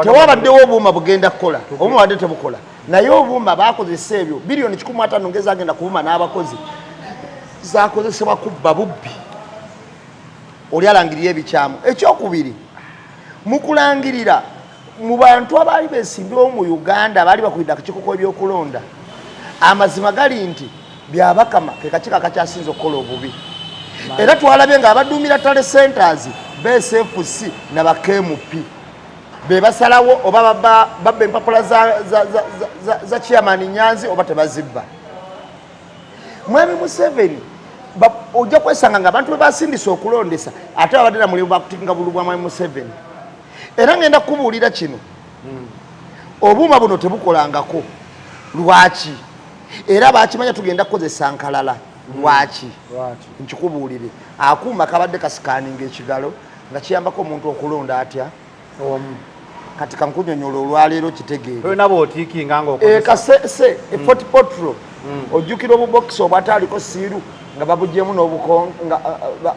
tewabaddewo obuuma bugenda kukola, obuuma badde tebukola, naye obuuma bakozesa ebyo biliyoni 150 ngezagenda kubuuma n'abakozi zakozesebwa kubba bubbi. Oli alangirira ebikyamu. Ekyokubiri, mu kulangirira mu bantu abaali besimbyewo mu Uganda abaali bakulidde akakiiko k'ebyokulonda, amazima gali nti Byabakama ke kakiiko akakyasinze okukola obubi. Era twalabye nga abaduumira tally centers BSFC na ba KMP be basalawo oba babba empapula za chairman Nyanzi oba tebazibba. Mwami Museveni ojja kwesanga nga abantu be basindise okulondesa ate babadde na mulimu bakutikinga bululu bwa Mwami Museveni. Era ngenda kukubuulira kino, obuuma buno tebukolangako. Lwaki? Era bakimanya tugenda kukozesa nkalala. Lwaki? Nkikubuulire, akuuma kabadde kasikaninga ekigalo nga kiyambako omuntu okulonda atya. Kati kankunyonyola olwaleero kitegeere. Tolina bw'otiikinga ng'okozesa. Kasese Fort Portal, ojjukira obubokisi obwataaliko siiru nga babugyemu nga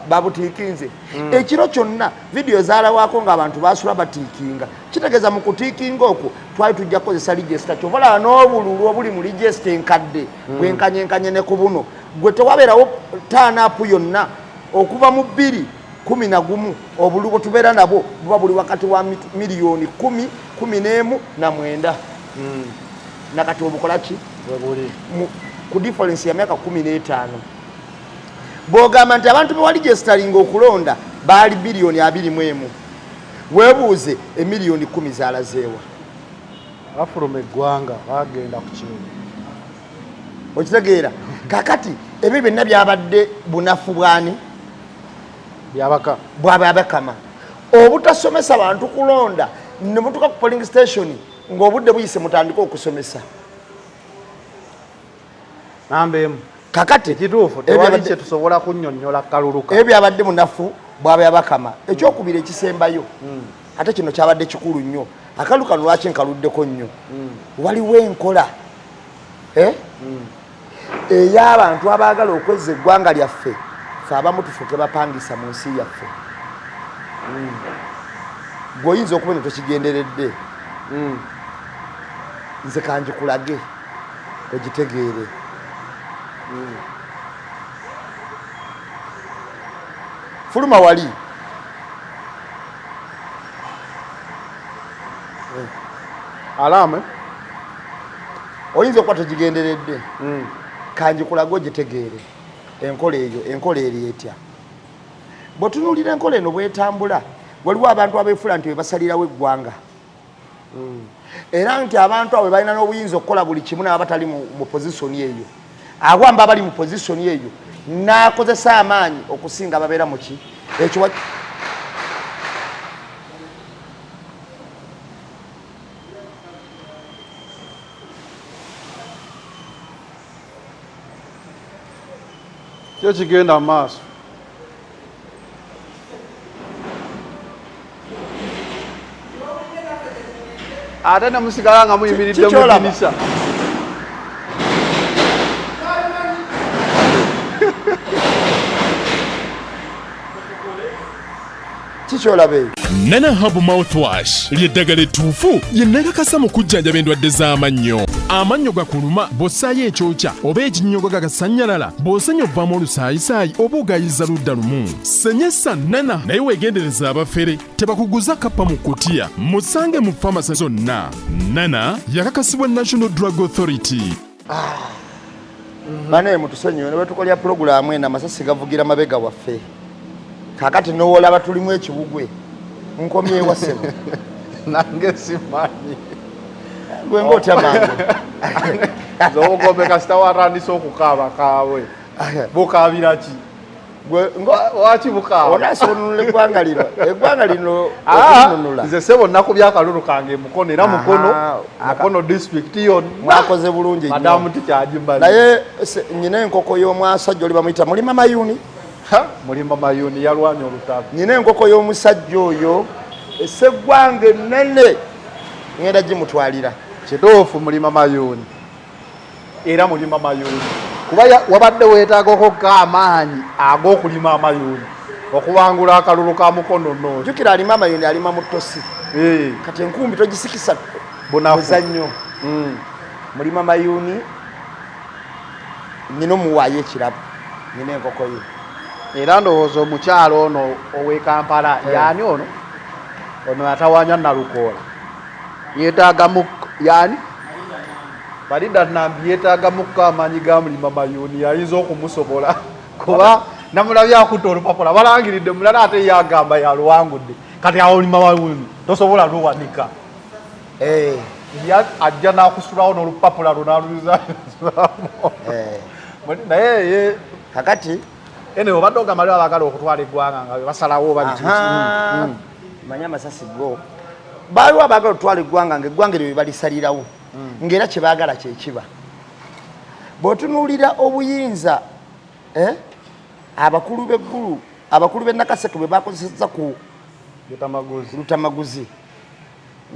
babutiikinze ekiro kyonna. Vidiyo zaalawako ng'abantu basula batiikinga. Kitegeeza mu kutiikinga okwo twali tujja kukozesa register. Kyova olaba n'obululu obuli mu register enkadde bwenkanyenkanye ne ku buno. Gwe tewabeerawo taanaapu yonna okuva mu 2011, obululu bwe tubeera nabwo buba buli wakati wa miliyoni 10, 11 na 9. Nakati obukola ki ku difference ya myaka 15? Bw'ogamba nti abantu be waregisteringa okulonda baali biliyoni 21, weebuuze emiliyoni 10 zalazeewa? Bafuluma eggwanga, bagenda ku kyeyo. Okitegeera? Kakati ebyo byonna byabadde bunafu bwani? Byabaka. Bwababakama obutasomesa bantu kulonda, ne mutuka ku polling station ng'obudde buyise mutandike okusomesa. Namba emu. Kakati ekituufu tewali kye tusobola kunnyonnyola kaluluka. Ebyo byabadde bunafu bwababakama. Ekyokubiri ekisembayo, ate kino kyabadde kikulu nnyo, akalulu kano lwaki nkaluddeko nnyo? Waliwo enkola ey'abantu abaagala okwezza eggwanga lyaffe, fe abamu tufuuke bapangisa mu nsi yaffe. Gwe oyinza okuba eno tokigenderedde, nze kangikulage ogitegeere. Fuluma wali. Alame. Oyinza okuba tokigenderedde, kangikulage ogitegeere enkola eyo. Enkola eri etya? Bwetunuulira enkola eno bwetambula, waliwo abantu abeefula nti bebasalirawo eggwanga, era nti abantu abo balina n'obuyinza okukola buli kimu naba batali mu position eyo. Awamba abali mu position eyo n'akozesa amaanyi okusinga ababeera muki ekyo. Kyo kigenda mu maaso. Ate ne musigala nga muyimiridde mu Kikyolaba. ddinisa. Kikyolaba eyo. Nana Herbal Mouthwash ly'eddagala ettuufu lye nakakasa mu kujjanjaba endwadde z'amannyo. Amannyo gakuluma bw'ossaayo ekyokya oba ekinnyogo gagasannyalala, bw'osenya ovaamu olusaayisaayi oba ogayiza ludda lumu. Senyesa Nana naye weegendereze abafere tebakuguza kappa mu kutiya. Musange mu famasi zonna. Nana yakakasibwa National Drug Authority. Banaye mutusonyiwe ne bwetukolya pulogulaamu eno amasasi gavugira mabega waffe. Kakati nowolaba tulimu ekiwugwe nkomyewa ssebo. Nange simanyi. Gwe ng'otya mangu. Nze obugombe kasita watandise okukaaba kaabwe. Bukaabira ki? Waki bukaaba? Onaasonunula eggwanga lino. Eggwanga lino Ah, okununula. Nze ssebo nakubye akalulu kange Mukono era Mukono, Mukono district yonna. Mwakoze bulungi nnyo. Madamu tikyagimanyi. Naye nnyina enkoko y'omusajja oli bamuyita Mulima Mayuni. Ha, Mulima Mayuni yalwanye olutalo. Nnyina enkoko y'omusajja oyo esseggwanga ennene ngenda gimutwalira. Kituufu Mulima Mayuni. Era Mulima Mayuni. Kuba wabadde weetaaga okukka amaanyi ag'okulima amayuni okuwangula akalulu ka Mukono North. Jjukira alima amayuni alima mu ttosi. Kati enkumbi togisikisa Bunafu. Muzannyo. Mulima Mayuni nnyina omuwaayo ekirabo, nnyina enkoko ye. Era ndowooza omukyalo ono ow'e Kampala yaani ono? Ono atawaanya Nalukoola. Yeetaaga mu yaani? Farida Nambi yeetaaga mukka amaanyi ga Mulima Mayuni ayinza okumusobola kuba namulabye akutte olupapula balangiridde mulala ate ye agamba yaluwangudde. Kati awo Mulima Mayuni tosobola luwanika. Ajja n'akusulawo n'olupapula lwo n'aluzaamu. Naye ye kakati ene obadde ogamba aliwo abaagala okutwala eggwanga nga be basalawo oba biki biki. Manya amasasi go. Baaliwo abaagala okutwala eggwanga ng'eggwanga eryo bye balisalirawo. Ng'era kye baagala kye kiba. Bw'otunuulira obuyinza, abakulu b'eggulu, abakulu b'e Nakaseke bwe bakozesezza ku Lutamaguzi. Lutamaguzi,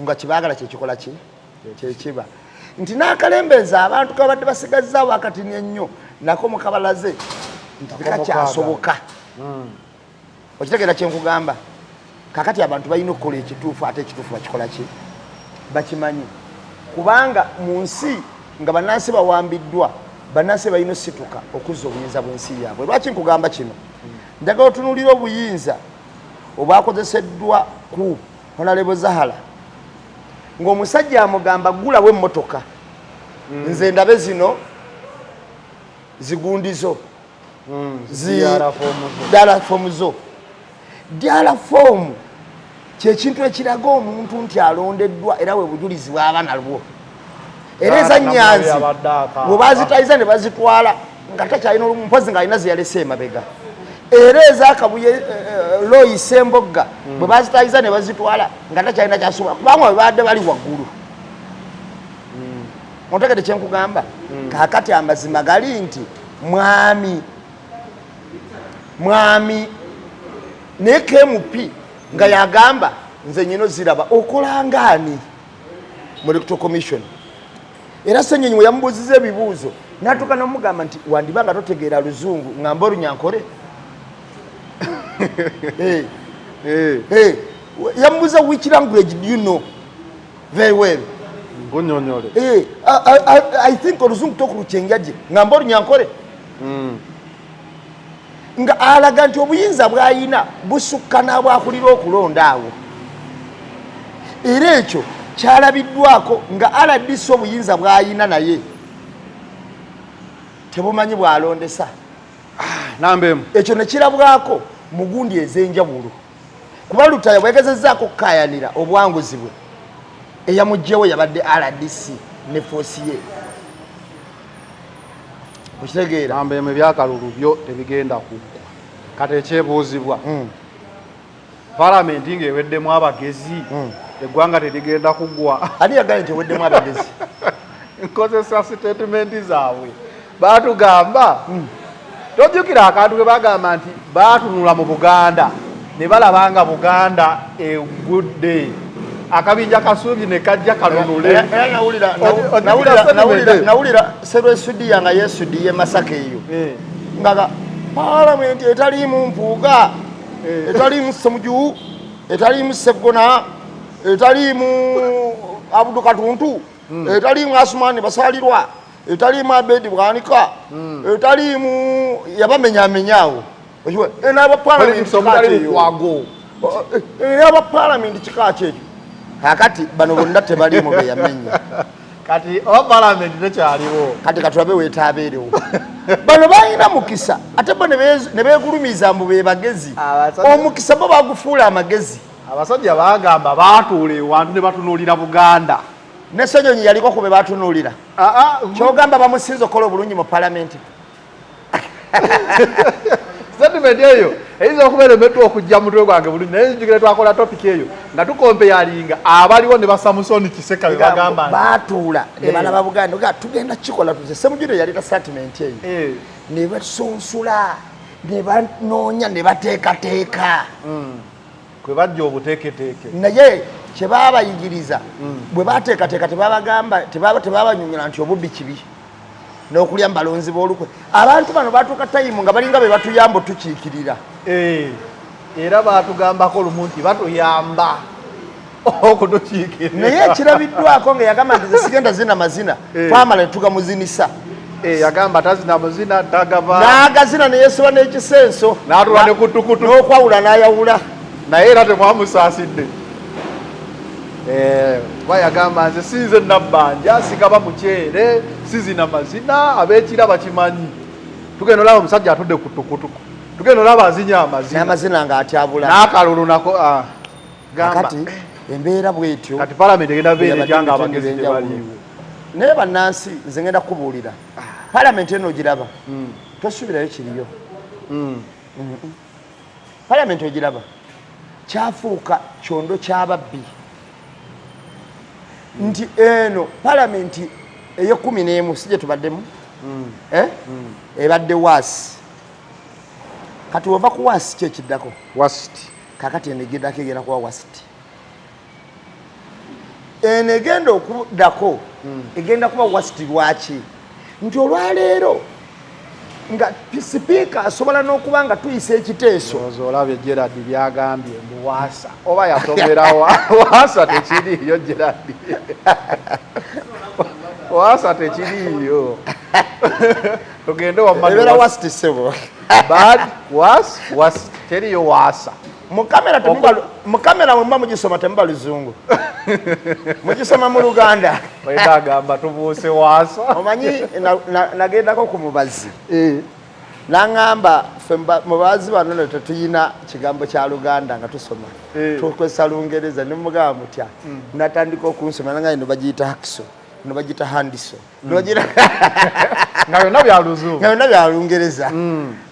nga kye baagala kye kikola ki? Kye kiba. Nti n'akalembeeza abantu kabadde basigazzaawo akatini ennyo nako mukabalaze nti tekakyasoboka. Okitegeera kye nkugamba? Kaakati abantu balina okukola ekituufu ate ekituufu bakikola ki? Bakimanyi. Kubanga mu nsi nga bannansi bawambiddwa, bannansi balina osituka okuzza obuyinza bw'ensi yaabwe. Lwaki nkugamba kino? Njagala otunuulire obuyinza obwakozeseddwa ku Honorable Zahara ng'omusajja amugamba ggulawo emmotoka. Nze ndabe zino zigundizo. Ddala fomu zo. Ddala fomu kye kintu ekiraga omuntu nti alondeddwa era we bujulizi bw'aba nalwo. Era eza Nyanzi bwe bazitayiza ne bazitwala nga takyalina olumu, mpozi ng'alina ze yalese emabega. Era eza Kabuye Loyi Sembogga bwe bazitayiza ne bazitwala nga takyalina kyasobola kubanga bwe baadde bali waggulu. Otegedde kye nkugamba? Kaakati amazima gali nti mwami naye KMP nga yagamba nze nyino ziraba okolangaani mu Electoral Commission. Era Ssenyonyi we yamubuuziza ebibuuzo n'atuuka n'omugamba nti wandiba nga totegeera luzungu ngamba olunyankole. Yamubuuza which language do you know very well? Nkunyonyole. I think oluzungu tokuluchenjaje ngamba olunyankole. Nga alaga nti obuyinza bw'alina busukka n'abwakulira okulonda awo. Era ekyo kyalabiddwako nga RDC obuyinza bw'alina naye tebumanyi bw'alondesa. Namba emu. Ekyo ne kirabwako mu gundi ez'enjawulo. Kuba Lutaya bwegezezzaako okukaayanira obuwanguzi bwe, eyamuggyewo yabadde RDC ne foosi ye. Okitegeera? Namba emu, ebyakalulu byo tebigenda kuggwa. Kati ekyebuuzibwa, Palamenti ng'eweddemu abagezi, eggwanga terigenda kuggwa. Ani yagambye nti eweddemu abagezi? Nkozesa sitatimenti zaabwe. Baatugamba, tojjukira akantu ke bagamba nti baatunula mu Buganda ne balaba nga Buganda egudde. Akabinja kasuubi ne kajja kanunule. Era nawulira Sserwesudiya nga yeesudiye Masaka eyo. Nga palamenti etaliimu mpuuga, etaliimu Ssemuju. Etaliimu Seggona, etaliimu Abudu Katuntu, etaliimu Asumani Basalirwa, etaliimu Abedi Bwanika, etaliimu yabamenyamenyaawo. Politics omutali Lukwago. Aba palamenti kika kyekyo. Kakati bano bonna tebaliimu beyamenya. Kati oba palamenti tekyaliwo? Kati katulabe wetaabeerewo. Bano balina mukisa, ate bo ne beegulumiza mbu be bagezi. Omukisa bo bagufuula amagezi. Abasajja bagamba baatuula ewantu ne batunuulira Buganda. Ne Senyonyi yaliko ku be batunuulira. Kyogamba bamusinza okukola obulungi mu palamenti? Statement eyo eyinza okubeera emeddwa okujja mu mutwe gwange bulungi, naye nzijukira twakola topic eyo nga tukompeyalinga abaliwo ne basamusoni Kiseka be bagamba nti Baatuula ne balaba Buganda ga tugenda kikola tuze. Semujjuno yaleeta statement eyo. Ne basunsula, ne banoonya, ne bateekateeka. Kwe bajja obuteeketeeke. Naye kyebabayigiriza bwe bateekateeka, tebabagamba, tebabanyonyola nti obubbi kibi n'okulya mu balonzi b'olukwe. Abantu bano batuuka time nga balinga be batuyamba otukiikirira. Era batugambako lumu nti batuyamba okutukiikirira. Naye ekirabiddwako nga yagamba nti ze sigenda zina mazina, twamala ne tugamuzinisa. Yagamba tazina muzina, tagava. N'agazina neyeesiba n'ekisenso. N'atula ne kutukutu. N'okwawula n'ayawula. Naye era temwamusaasidde. Kuba yagamba nze sinze nabbanja, sigaba muceere, sizina mazina, ab'ekira bakimanyi. Tugenda olaba omusajja atudde ku tukutuku, tugenda olaba azinya amazina. N'amazina ng'atyabula. N'akalulu nako, ah, gamba. Kakati embeera bwetyo. Kati palamenti egenda beera etya nga Yabadde abagezi ebyenjawulo. tebaliiwo? Naye bannansi, nze ngenda kukubuulira, palamenti eno ogiraba, tosuubirayo kiriyo. Palamenti ogiraba kyafuuka kyondo kyababbi, nti eno palamenti eyekumi n'emu si gye tubaddemu, eh? Ebadde worse. Kati wova ku worse, ki ekiddako? Worst. Kakati eno egendako egenda kuba worst. Eno egenda okuddako egenda kuba worst. Lwaki? Nti olwaleero nga sipiika asobola n'okuba nga tuyisa ekiteeso. Ndowooza olabye Gerard byagambye mbu waasa oba yasomera waasa tekiriiyo. Gerard, waasa tekiriiyo, tugende wamma. Ebeera worst, ssebo. Bad, worse, worst, teriyo waasa. Mu kamera mu kamera mwe muba mugisoma temuba luzungu, mugisoma mu Luganda. Olina agamba tubuuse waasa. Omanyi nagendako ku mubazi, naŋŋamba ffe mubazi bano no tetuyina kigambo kya Luganda nga tusoma, tukozesa Lungereza. Nemugamba mutya? Natandika okunsoma nanga ino bagiyita hacksaw, ino bagiyita handsaw, ino bagiyita Nga byonna bya luzungu. Nga byonna bya Lungereza.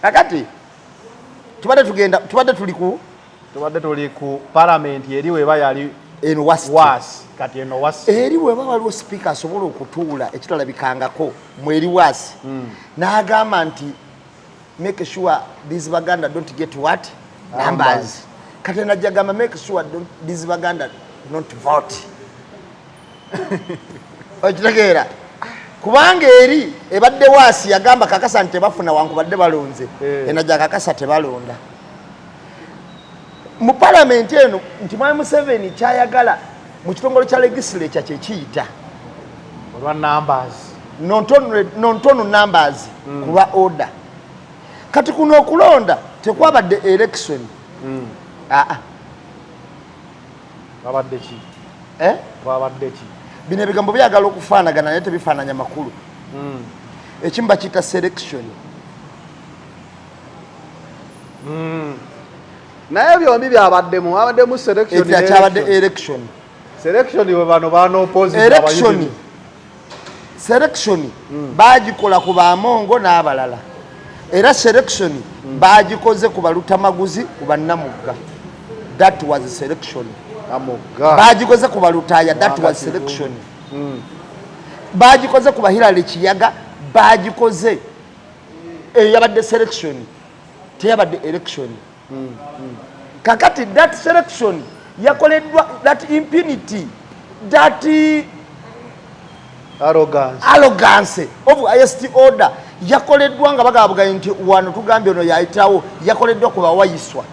Kakati tubadde tugenda, tubadde tuli ku Tubadde tuli ku palamenti eri weba yali eno worst. Worse, kati eno worst. Eri weba waliwo sipiika asobola okutuula ekitalabikangako mweri worse, n'agamba nti make sure these Baganda don't get what numbers. Kati najja gamba make sure don't, these Baganda not vote. Okitegeera? Kubanga eri ebadde worse, yagamba kakasa nti tebafuna wankubadde balonze. Enajja kakasa tebalonda mu palamenti eno, nti mwami Museveni kyayagala mu kitongole kya legislature kyekiyita olwa numbers. Nontono numbers ku lwa order. Kati kuno okulonda tekwabadde election. Aa. Babadde ki? Eh? Twabadde ki? Bino ebigambo byagala okufaanagana naye tebifaananya makulu. Ekimu bakiyita selection. Naye byombi byabaddemu, abaddemu selection. Ekira kyabadde election. Selection bwe bano bano opposite. Election, selection bagikola ku bamongo n'abalala, era selection bagikoze ku balutamaguzi, ku bannamugga. That was selection. Amugga. Bagikoze ku balutaaya. That was selection. Bagikoze ku bahirale Kiyaga, bagikoze. Eyo yabadde selection, teyabadde election. Kakati that selection yakoleddwa that impunity, that arrogance. Arrogance of highest order yakoleddwa nga bagaba bugayi nti wano tugambye ono yayitawo. Yakoleddwa ku bawayiswa.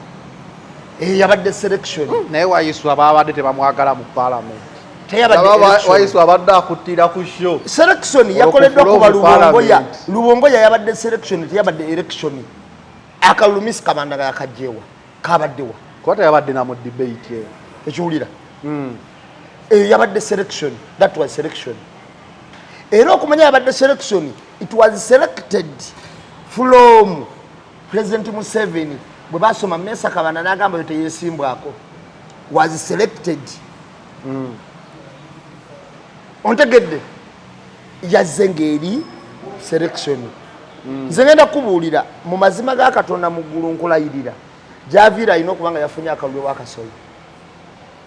Eyo yabadde selection. Naye Waiswa babadde tebamwagala mu parliament. Teyabadde election. Waiswa abadde akuttira ku show. Selection yakoleddwa Olwo kuba ku floor mu Lubongoya. parliament. Lubongoya yabadde selection, teyabadde election. Akalulu Miss Kabanda yakajjewa, kabaddewa? Kuba teyabadde na mu debate eyo. Ekiwulira, eyo yabadde selection, that was selection. Era okumanya yabadde selection, it was selected from President Museveni. Bwe basoma Mesa Kabanda n'agamba yo teyesimbwako, was selected. Ontegedde? Yazze ng'eri selection. Nze ngenda kubuulira mu mazima ga Katonda mu ggulu, nkulayirira, gyaviira alina okuba nga yafunye akalulu wakasolo,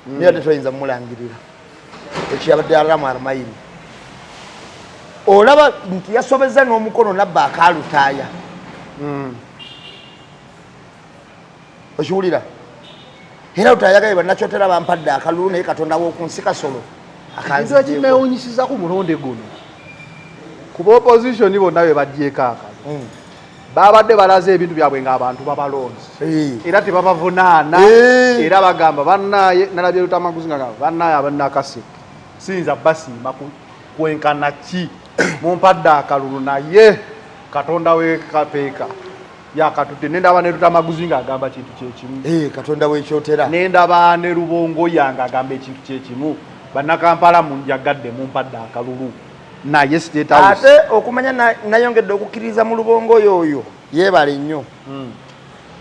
naye ate toyinza mumulangirira. Ekyo yabadde alamu arumayini. Olaba nti yasobeza n'omukono nabba akalutaaya. Okiwulira? Era lutaayagaye bannakyotera bampadde akalulu, naye Katonda w'oku nsi kasolo Ekintu akanzigyeko. Ekinewunyisiza ku mulundi guno, kuba opposition bonna be bagyeko akalulu, babadde balaze ebintu byabwe ng'abantu babalonze, era tebabavunaana. Era bagamba bannaye, nalabye Lutamaguzi nga gamba bannaye abannakaseke siyinza basiima kwenkana ki, mumpadde akalulu, naye Katonda wekapeeka yakatudde. Nendaba ne Lutamaguzi ng'agamba kintu kyekimu. Katonda w'ekyotera. Nendaba ne Lubongoya ng'agamba ekintu kyekimu, bannakampala munjagadde, mumpadde akalulu, naye State House. Ate okumanya nayongedde okukkiririza mu Lubongoya oyo, yeebale nnyo.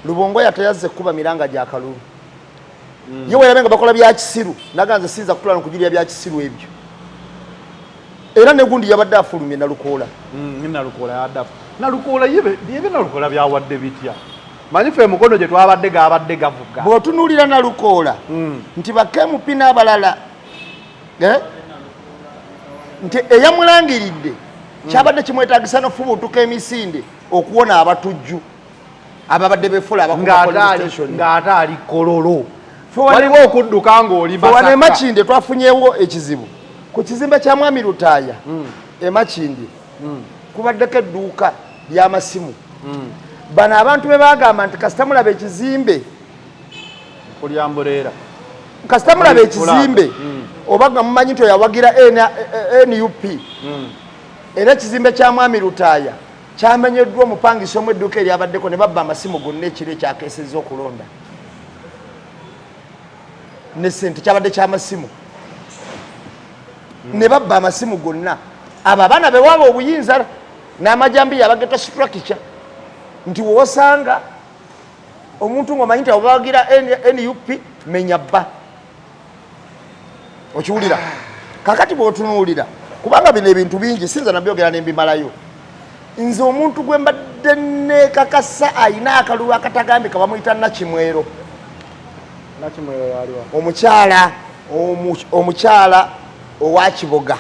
Lubongoya teyazze kuba miranga gya kalulu. Ye werabe nga bakola bya kisiru, naganze siyinza kutula nokujulira bya kisiru ebyo. Era negundi yabadde afulumye Nalukoola. Nalukoola yaddafu. Nalukoola yebe Nalukoola byawadde bitya? Manyi fe emukono gye twabadde gabadde gavuga. Bw'otunuulira Nalukoola nti bakemupi n'abalala, eh? Nti eyamulangiridde kyabadde kimwetagisa nofubuutuka emisinde okuwona abatujju ababadde befuula abakuba police station. Ng'ate ali Kololo. Waliwo Waliwo okudduka ng'oli wano Masaka. Emakindye twafunyewo ekizibu ku kizimbe kya Mwami Lutaaya. Emakindye kubaddeko edduuka ly'amasimu. Bano abantu be bagamba nti kasita mulaba ekizimbe, Kulya mbuleera. Kasita mulaba ekizimbe oba nga mumanyi nti oyawagira NUP. Era ekizimbe kya Mwami Lutaaya kyamenyeddwa omupangisa omu edduuka eryabaddeko, ne babba amasimu gonna ekiro ekyakeesezza okulonda ne sente. Kyabadde kyamasimu, ne babba amasimu gonna. Abo abaana bewaaba obuyinza n'amajambiya abageta structure nti wosanga omuntu ng'omanyi nti abawagira NUP, menya bba. Okiwulira? Kakati bw'otunuulira, kubanga bino ebintu bingi sinza nabyogera nembimalayo, nze omuntu gwe mbadde nekakasa ayina akalulu akatagambika bamuyita Nakimwero. Nakimwero yaliwa? Omukyala omukyala owa Kiboga,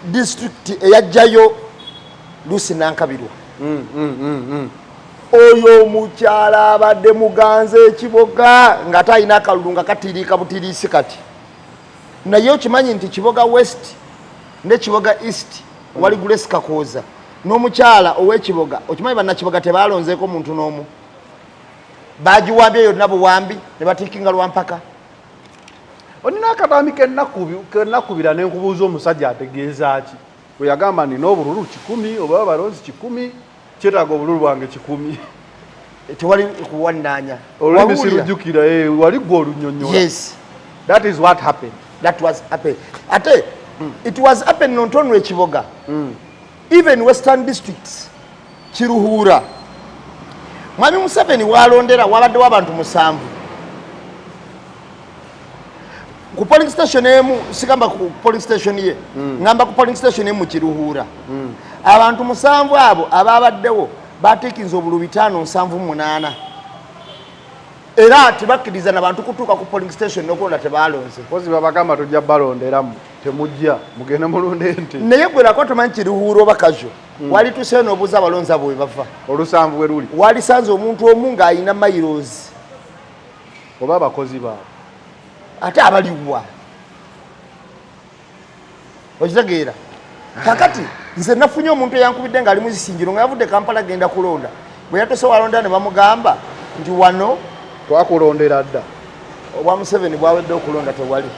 disitulikiti eyajjayo Lusi Nankabirwa. Oyo omukyala abadde muganza ekiboga ng'ate alina akalulu nga katiriika butiriisi kati. Naye okimanyi nti Kiboga West ne Kiboga East wali Grace Kakooza n'omukyala ow'ekiboga? Okimanyi bannakiboga tebalonzeeko muntu n'omu? Bagiwambye yonna buwambi ne batiikinga lwampaka. Olina akatambi kenakubira nenkubuuza omusajja ategeeza ki bwe yagamba nina obululu 100 oba abalonzi 100, kyetaaga obululu bwange 100. Tewali kuwannaanya. Olulimi Wawulira? sirujjukira, wali gwe olunyonyola. Yes. That is what happened. That was happen. Ate it was happen not only ekiboga, even western districts, Kiruhura, Mwami Museveni walondera wabaddewo abantu musanvu ku polling station emu. Sigamba ku polling station ye, ngamba ku polling station emu Kiruhura, abantu musanvu abo ababaddewo batiikinze obululu 578, era tebakkiriza nabantu kutuuka ku polling station n'okulonda, tebalonze. Kozi babagamba tujja balonderamu, temujja, mugende mulonde ente. Naye gwe lako tomanyi Kiruhura oba Kajo, walituseyo n'obuuza abalonzi abo we bava. Olusanvu we luli. Walisanze omuntu omu ng'alina mairozi. Oba abakozi baabwe. Ate abaliwa? Okitegeera? Kakati nze nafunye omuntu eyankubidde ng'ali muzisinjiro nga yavudde Kampala genda kulonda. Bwe yatuse walonda ne bamugamba Nti wano twakulondera dda. Obwa Museveni bwawedde, okulonda tewali,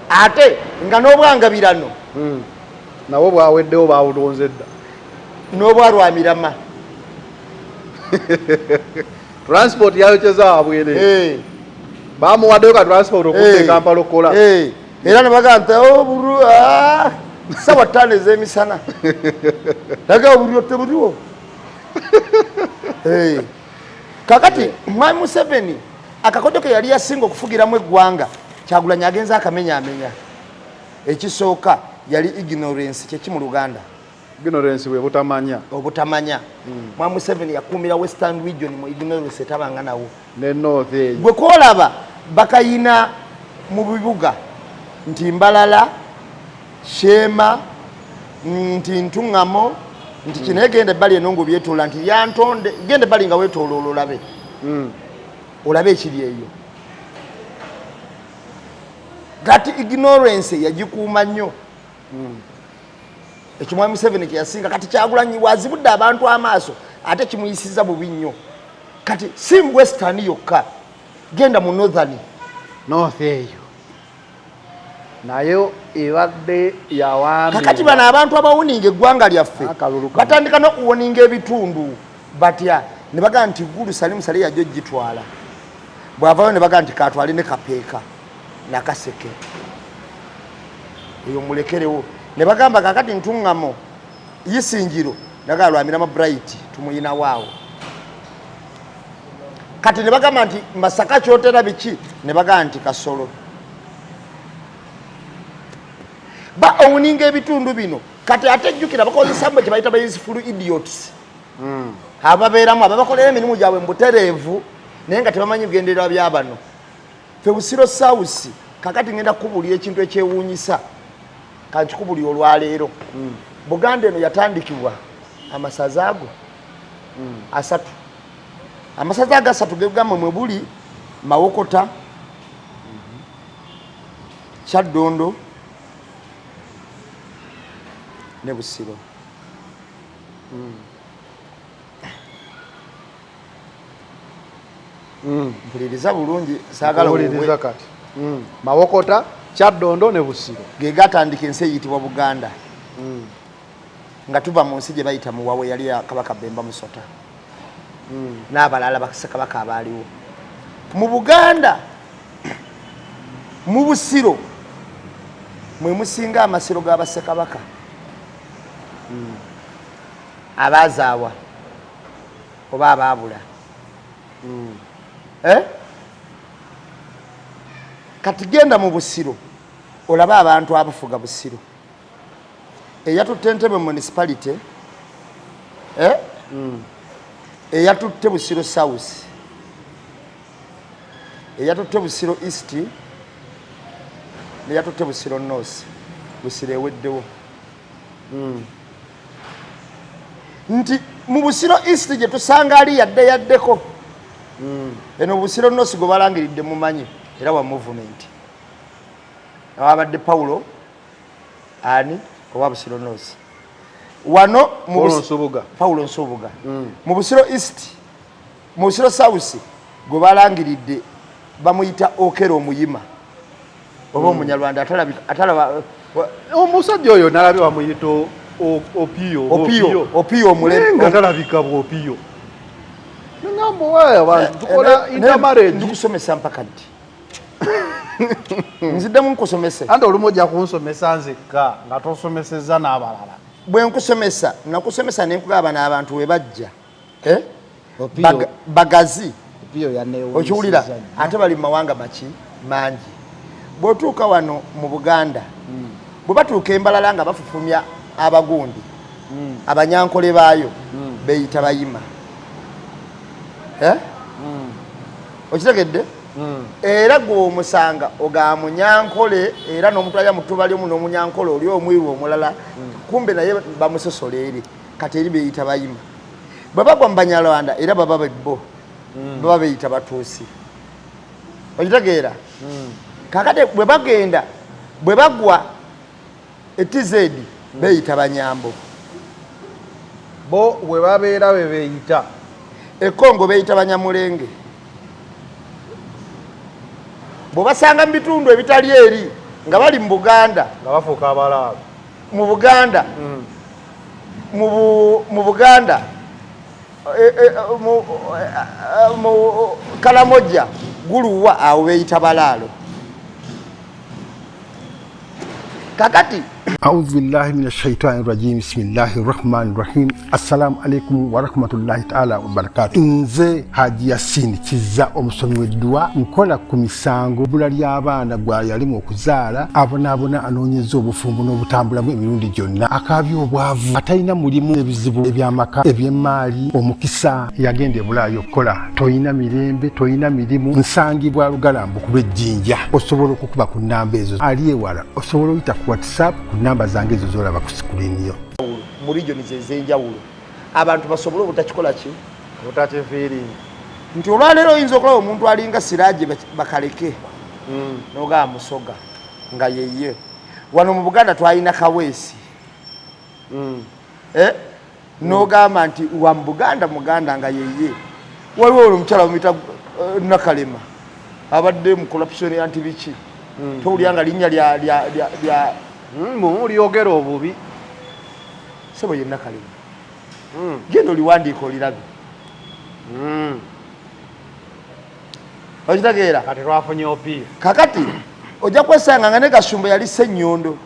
ate nga n'obwangabirano Nabo bwaweddewo, bawulonze dda. N'obwalwamirama. Transport yayokyeza wabwere. Bamuwaddeyo ka transport okudda e Kampala okukola. Era ne bagamba nti, "Oh, buru 5:00 ez'emisana aga obuliro tebuliwo." Kakati mwami Museveni akakodo ke yali yasinga okufugiramu eggwanga, Kyagulanyi agenza akamenyaamenya. Ekisooka yali ignorance. Kyeki mu Luganda? Ignorance bwe butamanya. Obutamanya. Mwami Museveni yakuumira Western Region mu ignorance etabanga nawo. Ne North eyo. Gwe kwolaba bakayina mu bibuga nti Mbalala, Sheema, nti Ntuŋŋamo, nti kino, egenda ebbali eno ngaobyetoola nti Yantonde, genda ebbali nga weetooloola olabe, olabe ekiri eyo. That ignorance yagikuuma nnyo. Ekyo mwami Museveni kyeyasinga. Kati Kyagulanyi wazibudde abantu amaaso, ate kimuyisiza bubi nnyo. Kati si mu Western yokka, genda mu Northern. North eyo nayo ebadde yawambi. Kakati bano abantu abawuninga eggwanga lyaffe Akalulu kano. batandika n'okuwoninga ebitundu batya? Ne bagamba nti Gulu Salimu Sale yajja ogitwala, bw'avaayo ne bagamba nti katwale ne Kapeeka Nakaseke eyo mulekerewo. Ne bagamba kakati Ntuŋŋamo, Isinjiro nagaa Lwamirama Bright tumuyinawaawo. Kati ne bagamba nti Masaka kyotera biki, ne bagamba nti Kasolo. Ba owuninga ebitundu bino. Kati ate jjukira bakozesa mwe kyebayita ba useful idiots, ababeeramu ababakolera emirimu gyabwe mu butereevu naye nga tebamanyi bigendererwa bya bano. Fe Busiro South, kakati ngenda kukubuulira ekintu ekyewuunyisa, kankikubulira olwaleero. Buganda eno yatandikibwa amasaza ago 3. Amasaza ago 3 gegamwe mwe buli Mawokota, Kyaddondo ne Busiro. Mpuliriza bulungi, saagala Owuliriza kati. Mawokota, Kyaddondo ne Busiro. Ge gatandika ensi eyitibwa Buganda, nga tuva mu nsi gye bayita Muwawe, yali ya Kabaka Bemba Musota n'abalala bassekabaka abaaliwo mu Buganda. Mu Busiro mwe musinga amasiro g'abassekabaka abaazaawa oba abaabula. Eh? Kati genda mu Busiro olabe abantu abafuga Busiro. Eyatutte Entebe Municipality, eh? Eyatutte Busiro South, eyatutte Busiro East, neyatutte Busiro North. Busiro eweddewo. Nti mu Busiro East gye tusanga ali yadde yaddeko eno. Busiro North gwe balangiridde mumanyi, era wa movement awabadde Paulo ani owa Busiro North wano mu Paulo Nsubuga. Paulo Nsubuga. Mu Busiro East, mu Busiro South gwe balangiridde bamuyita Okero Omuyima oba Omunyarwanda atalaba. Omusajja oyo nalabye bamuyita Opiyo. Opiyo, Opiyo Omulembe nga talabika bwopiyo. Nengamba waaya abantu tukola intermarriage. Ndikusomesa mpaka ddi? Nziddemu nkusomese. Anti olumu ojja kunsomesa nzekka nga tosomesezza n'abalala. Bwe nkusomesa, nakusomesa nenkugaba n'abantu we bajja, eh? Bagazi. Okiwulira? Ate bali mu mawanga maki mangi. Bw'otuuka wano mu Buganda, bwe batuuka embalala nga bafufumya abagundi, abanyankole baayo beeyita Bayima. Eh? Okitegedde? Era gwe omusanga oga munyankole, era n'omutwalira mu ttuba lyomu n'omunyankole oli omwiru omulala, kumbe naye bamusosola eri. Kati eri beeyita Bayima. Bwe bagwa mu Banyarwanda, era baba bebbo baba beeyita Batuusi. Okitegeera? Kakati bwe bagenda, bwe bagwa e TZ, beeyita Banyambo. Bo bwe babeera be beeyita. Ekongo beyita Banyamulenge. Bwobasanga mu bitundu ebitali eri nga bali mu Buganda, nga bafuuka abalaalo mu Buganda, mu Buganda, mu Kalamoja guluwa, awo beyita balaalo. Kakati Audhu billahi min ashaitani rajim, bismillahi rahmani rahim. Assalamu alaikum warahmatullahi taala wabarakatu. Nze Haji Yasini Kiza, omusomi w'edduwa, nkola ku misango, bbula ly'abaana, gwa yalimu okuzaala, abonaabona, anoonyeza obufumbo n'obutambulamu emirundi gyonna, akaabya obwavu, atalina mulimu, ebizibu eby'amaka, eby'emmaali, omukisa yagenda ebulaayo okukola, toyina mirembe, toyina mirimu. Nsangibwa Lugalambu ku lw'Ejjinja. Osobola okukuba ku nnamba ezo. Ali ewala osobola oyita ku WhatsApp ku namba zange ezo zolaba ku screen yo. Mu regions ez'enjawulo abantu basobole obutakikola ki? Obutakifiiringa. Nti olwaleero oyinza okulaba omuntu alinga Siraje Bakaleke, nogamba Musoga, nga yeye. Wano mu Buganda twalina Kaweesi, eh? Nogamba nti wa mu Buganda, Muganda, nga yeye. Waliwo olwo omukyala bamuyita Nakalema, abadde mu corruption anti biki, towulira nga linnya lya Mulyogera obubi. Sebo, ye Nakalema. Genda oliwandiika olirabe. Okitegeera? Kati lwafunye Opiyo. Kakati ojja kwesanga nga ne Gashumba yali Sennyondo.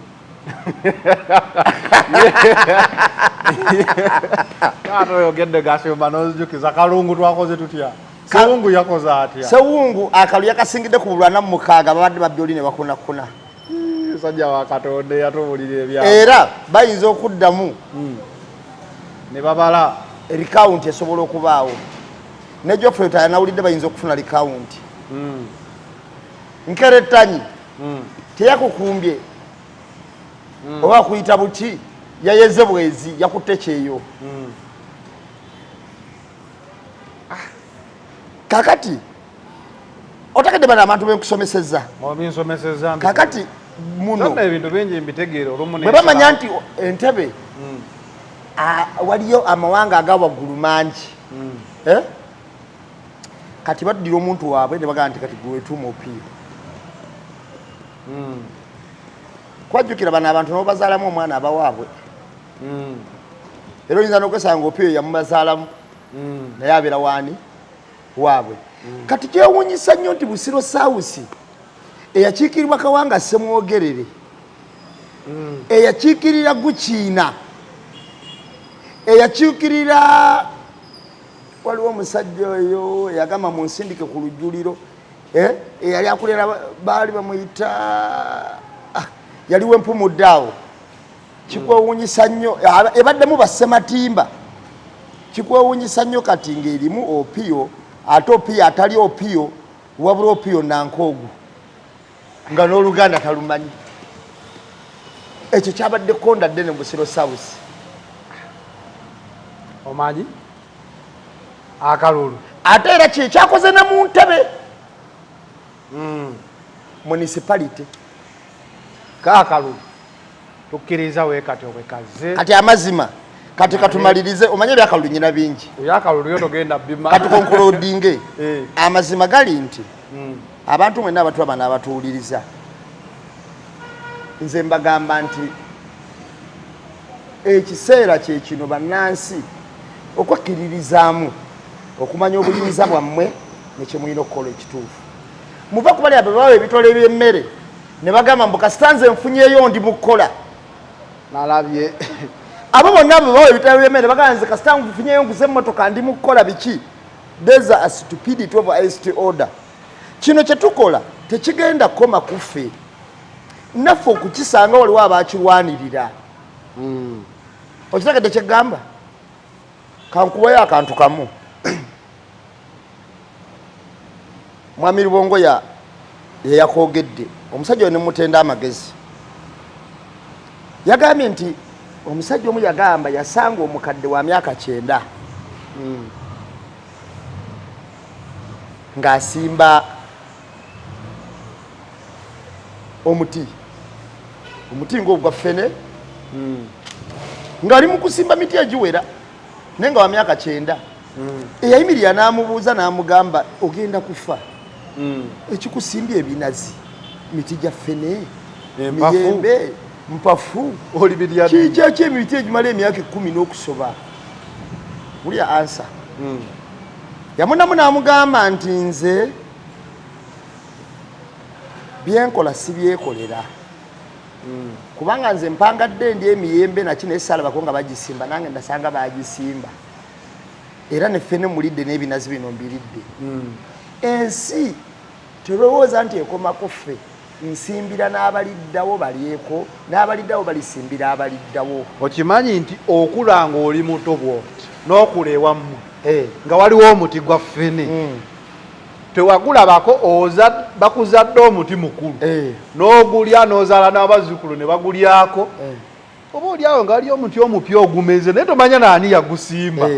Ate oyogedde Gashumba n'ozijukiza Kalungu. Twakoze tutya? Sewungu yakoze atya? Sewungu akalu yakasingidde ku bulwana mu mukaaga, babadde babbi oli ne bakunakuna. Musajja wa Katonda eyatubulira ebya Era bayinza okuddamu ne babala. Recount esobola okubaawo. Ne Geoffrey Lutaaya nawulidde bayinza okufuna recount. Nkerettanyi teyakukumbye oba kuyita buki, yayeze bwezi, yakutte kyeyo. Kakati otegedde bano abantu benkusomeseza? Obinsomeseza. Kakati muno Zonna ebintu bingi mbitegeera olumu. Bwe bamanya nti entebe waliyo amawanga aga waggulu mangi, eh? Kati baddira omuntu waabwe ne bagamba nti kati gwetuuma Opiyo. Kwajjukira bano abantu nobazaalamu omwana abawaabwe, era oyinza n'okwesanga Opiyo yamubazaalamu, naye abeera waani waabwe. Kati kyewuunyisa nnyo nti Busiro South eyakiikirirwa Kawanga Semwogerere, eyakiikirira Gukiina, eyakiikirira, waliwo omusajja oyo eyagamba munsindike ku lujjuliro, eh, eyali akulira baali bamuyita, yaliwo empumudde awo. Kikwewuunyisa nnyo, ebaddemu bassematimba. Kikwewuunyisa nnyo kati ng'erimu Opiyo, ate Opiyo atali Opiyo, wabula Opiyo nankoogu nga n'Oluganda talumanyi. Ekyo kyabadde konda ddene mu Busiro South. Omanyi akalulu. Ate era kyekyakoze ne mu Ntebe municipality. Kaakalulu tukkiriza weekati obwekaze. Kati amazima, kati katumalirize, omanye ebyakalulu nyina bingi. Ebyakalulu yo togenda bima. Katukonkulodinge. Eh. Amazima gali nti abantu mwenna abatulaba n'abatuwuliriza, nze mbagamba nti ekiseera kyekino bannansi okwekkiririzaamu, okumanya obuyinza bwammwe nekyemulina okukola ekituufu. Muva ku bali abo bawa ebitole by'emmere ne bagamba mbu kasita nze nfunyeyo ndi mu kukola. Nalabye. Abo bonna abo bawa ebitole by'emmere bagamba nze kasita nfunyeyo nguze emmotoka ndi mu kukola biki. These are stupidity of highest order. Kino kyetukola tekigenda kukoma kuffe, naffe okukisanga waliwo abakirwanirira. Okitegedde kyegamba? Kankuwayo akantu kamu. Mwami Lubongo ya yeyakwogedde, omusajja oyo nemutenda amagezi, yagambye nti omusajja omu yagamba yasanga omukadde wa myaka 90 ng'asimba omuti, omuti ng'ogwa ffene, ng'ali mu kusimba miti egiwera, naye nga wa myaka 90. Eyayimirira n'amubuuza n'amugamba, ogenda kufa, ekikusimbye ebinazi miti gya ffene, Empafu. miyembe mpafu, Oli birya. Kikyaki emiti egimala emyaka 10 n'okusoba? Wulya answer. Yamunamu n'amugamba nti nze byenkola sibyekolera, kubanga nze mpangadde ndi emiyembe naki, naye saalabako nga bagisimba, nange ndasanga bagisimba, era ne ffene mulidde n'ebinazi bino mbiridde. Ensi terowooza nti ekomako ffe, nsimbira n'abaliddawo balyeko, n'abaliddawo balisimbira abaliddawo. Okimanyi nti okula ng'oli muto bwoti n'okula ewammwe nga waliwo omuti gwa ffene, tewagulabako, oza bakuzadde omuti mukulu, n'ogulya n'ozaala n'abazzukulu ne bagulyako, oba oliawo nga waliyo omuti omupya ogumeze, naye tomanya naani yagusimba.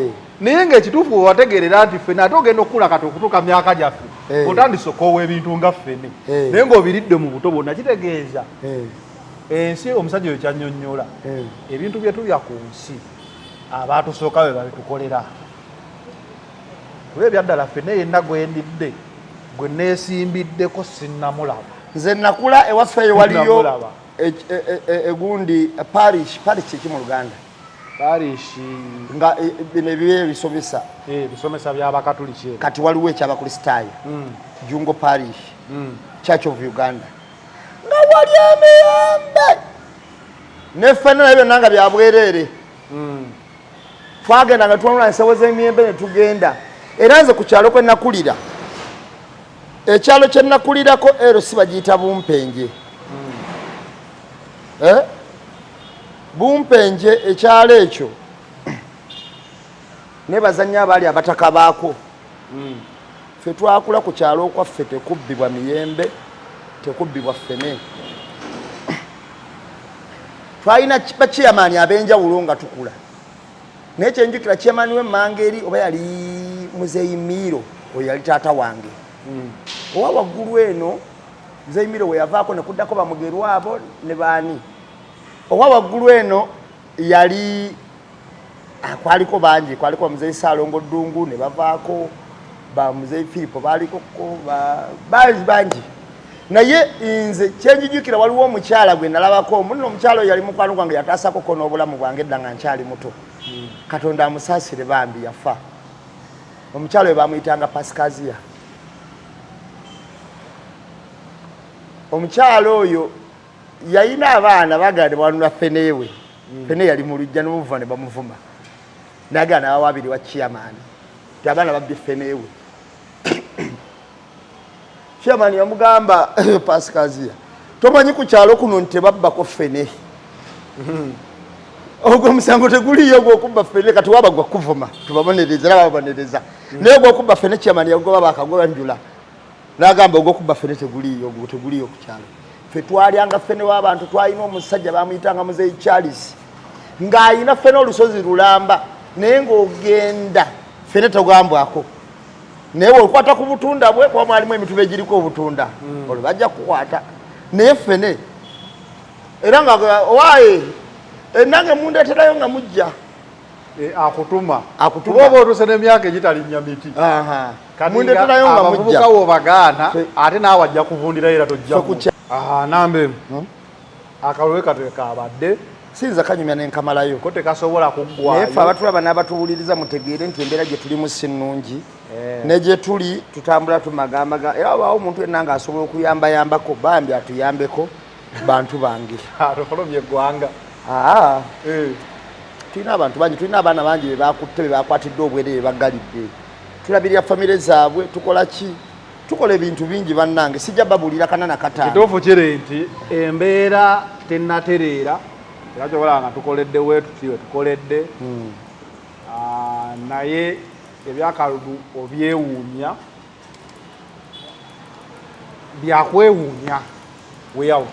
Naye ng'ekituufu wewategeerera nti ffene, ate ogenda okukula kati okutuuka myaka gyaffe, otandise okoowa ebintu nga ffene, naye ng'obiridde mu buto bwonna. Kitegeeza ensi, omusajja oyo kyannyonnyola, ebintu bye tulya ku nsi abatusooka bwe babitukolera. Kuba ebyaddala ffene yenna gwendidde gwe neesimbiddeko sinnamulaba. Nze nakula ewaffe eyo waliyo Namulaba. Egundi parish, parish kiki mu Luganda? Parish. Nga bino ebibeera ebisomesa. Ebisomesa by'abakatuliki ebyo. Kati waliwo ekyabakristaayo, Jungo Parish, Church of Uganda, nga wali emiyembe nefena naye byonna nga byabwereere. Twagenda nga twanula ensawo z'emiyembe ne tugenda. Era nze ku kyalo kwe nakulira, ekyalo kye nakulirako ero si bagiyita Bumpenje. Eh? Bumpenje, ekyalo ekyo nebaza nnyo abaali abataka baako. Ffe twakula ku kyalo okwaffe tekubbibwa miyembe, tekubbibwa ffene. Twalina bachairman ab'enjawulo nga tukula, naye kyenjukira chairman w'emmanga eri oba yali Muzeeyi Miiro, oyo yali taata wange. Owa waggulu eno Muzeeyi Miiro we yavaako ne kuddako bamugerwa abo ne baani. Owa waggulu eno yali kwaliko bangi, kwaliko bamuzeeyi Saalongo Ddungu ne bavaako, bamuzeeyi Firipo baalikoko, bangi bangi. Naye nze kyenjijukira waliwo omukyala gwe nalabako munno, omukyala oyo yali mukwano gwange, yataasakoko n'obulamu bwange edda nga nkyali muto. Katonda amusaasire bambi, yafa. Omukyala oyo bamuyitanga Pasikaziya. Omukyala oyo yalina abaana bagala ne bawanula ffeneewe. Ffene yali mu lujja nemuvuma ne bamuvuma, nagala nabawabiri wa chairman ti abaana babbye ffeneewe. Chairman yamugamba, Pasikaziya, tomanyi ku kyalo kuno nti tebabbako ffene? Ogwo omusango teguliyo ogwokubba ffene. Kati waba gwa kuvuma tubabonereza, era bababonereza, naye ogwokubba ffene chairman yagoba bakagoba njula, nagamba ogwokubba ffene teguliyo, ogwo teguliyo ku kyalo. Ffe twalyanga ffene w'abantu. Twalina omusajja bamuyitanga Muzeyi Charles, ng'ayina ffene olusozi lulamba, naye ng'ogenda ffene togambwako, naye weokwata ku butunda bwe, kuba mwalimu emituba egiriko obutunda, olwo bajja kukwata. Naye ffene era nga owaaye nange mundeeterayo nga mujja. Akutuma. Akutuma. Kuba oba otuuse n'emyaka egitalinnya miti. Kati Mundeeterayo nga mujja. Abavubuka bw'obagaana, ate naawe ajja kuvundirayo era tojja. Ffe ku Namba emu, akalulu katoke kabadde. Siyinza kanyumya nenkamalayo. Ko tekasobola kuggwayo. Naye ffe abatulaba n'abatuwuliriza mutegeere nti embeera gye tulimu si nnungi, ne gye tuli tutambula tumagamaga, era wabaawo omuntu yenna ng'asobola okuyambayambako, bambi atuyambeko, bantu bange. Tofulumya eggwanga. Tulina abantu bangi, tulina abaana bangi be bakutte, be bakwatidde obwerere, baggalidde, tulabirira famire zaabwe, tukola ki, tukola ebintu bingi bannange, sijja babuulira kana na kataano. Kituufu kiri nti embeera tennatereera, era kyobola nga tukoledde wetuti wetukoledde. Naye ebyakalulu obyewuunya, byakwewuunya. Way out.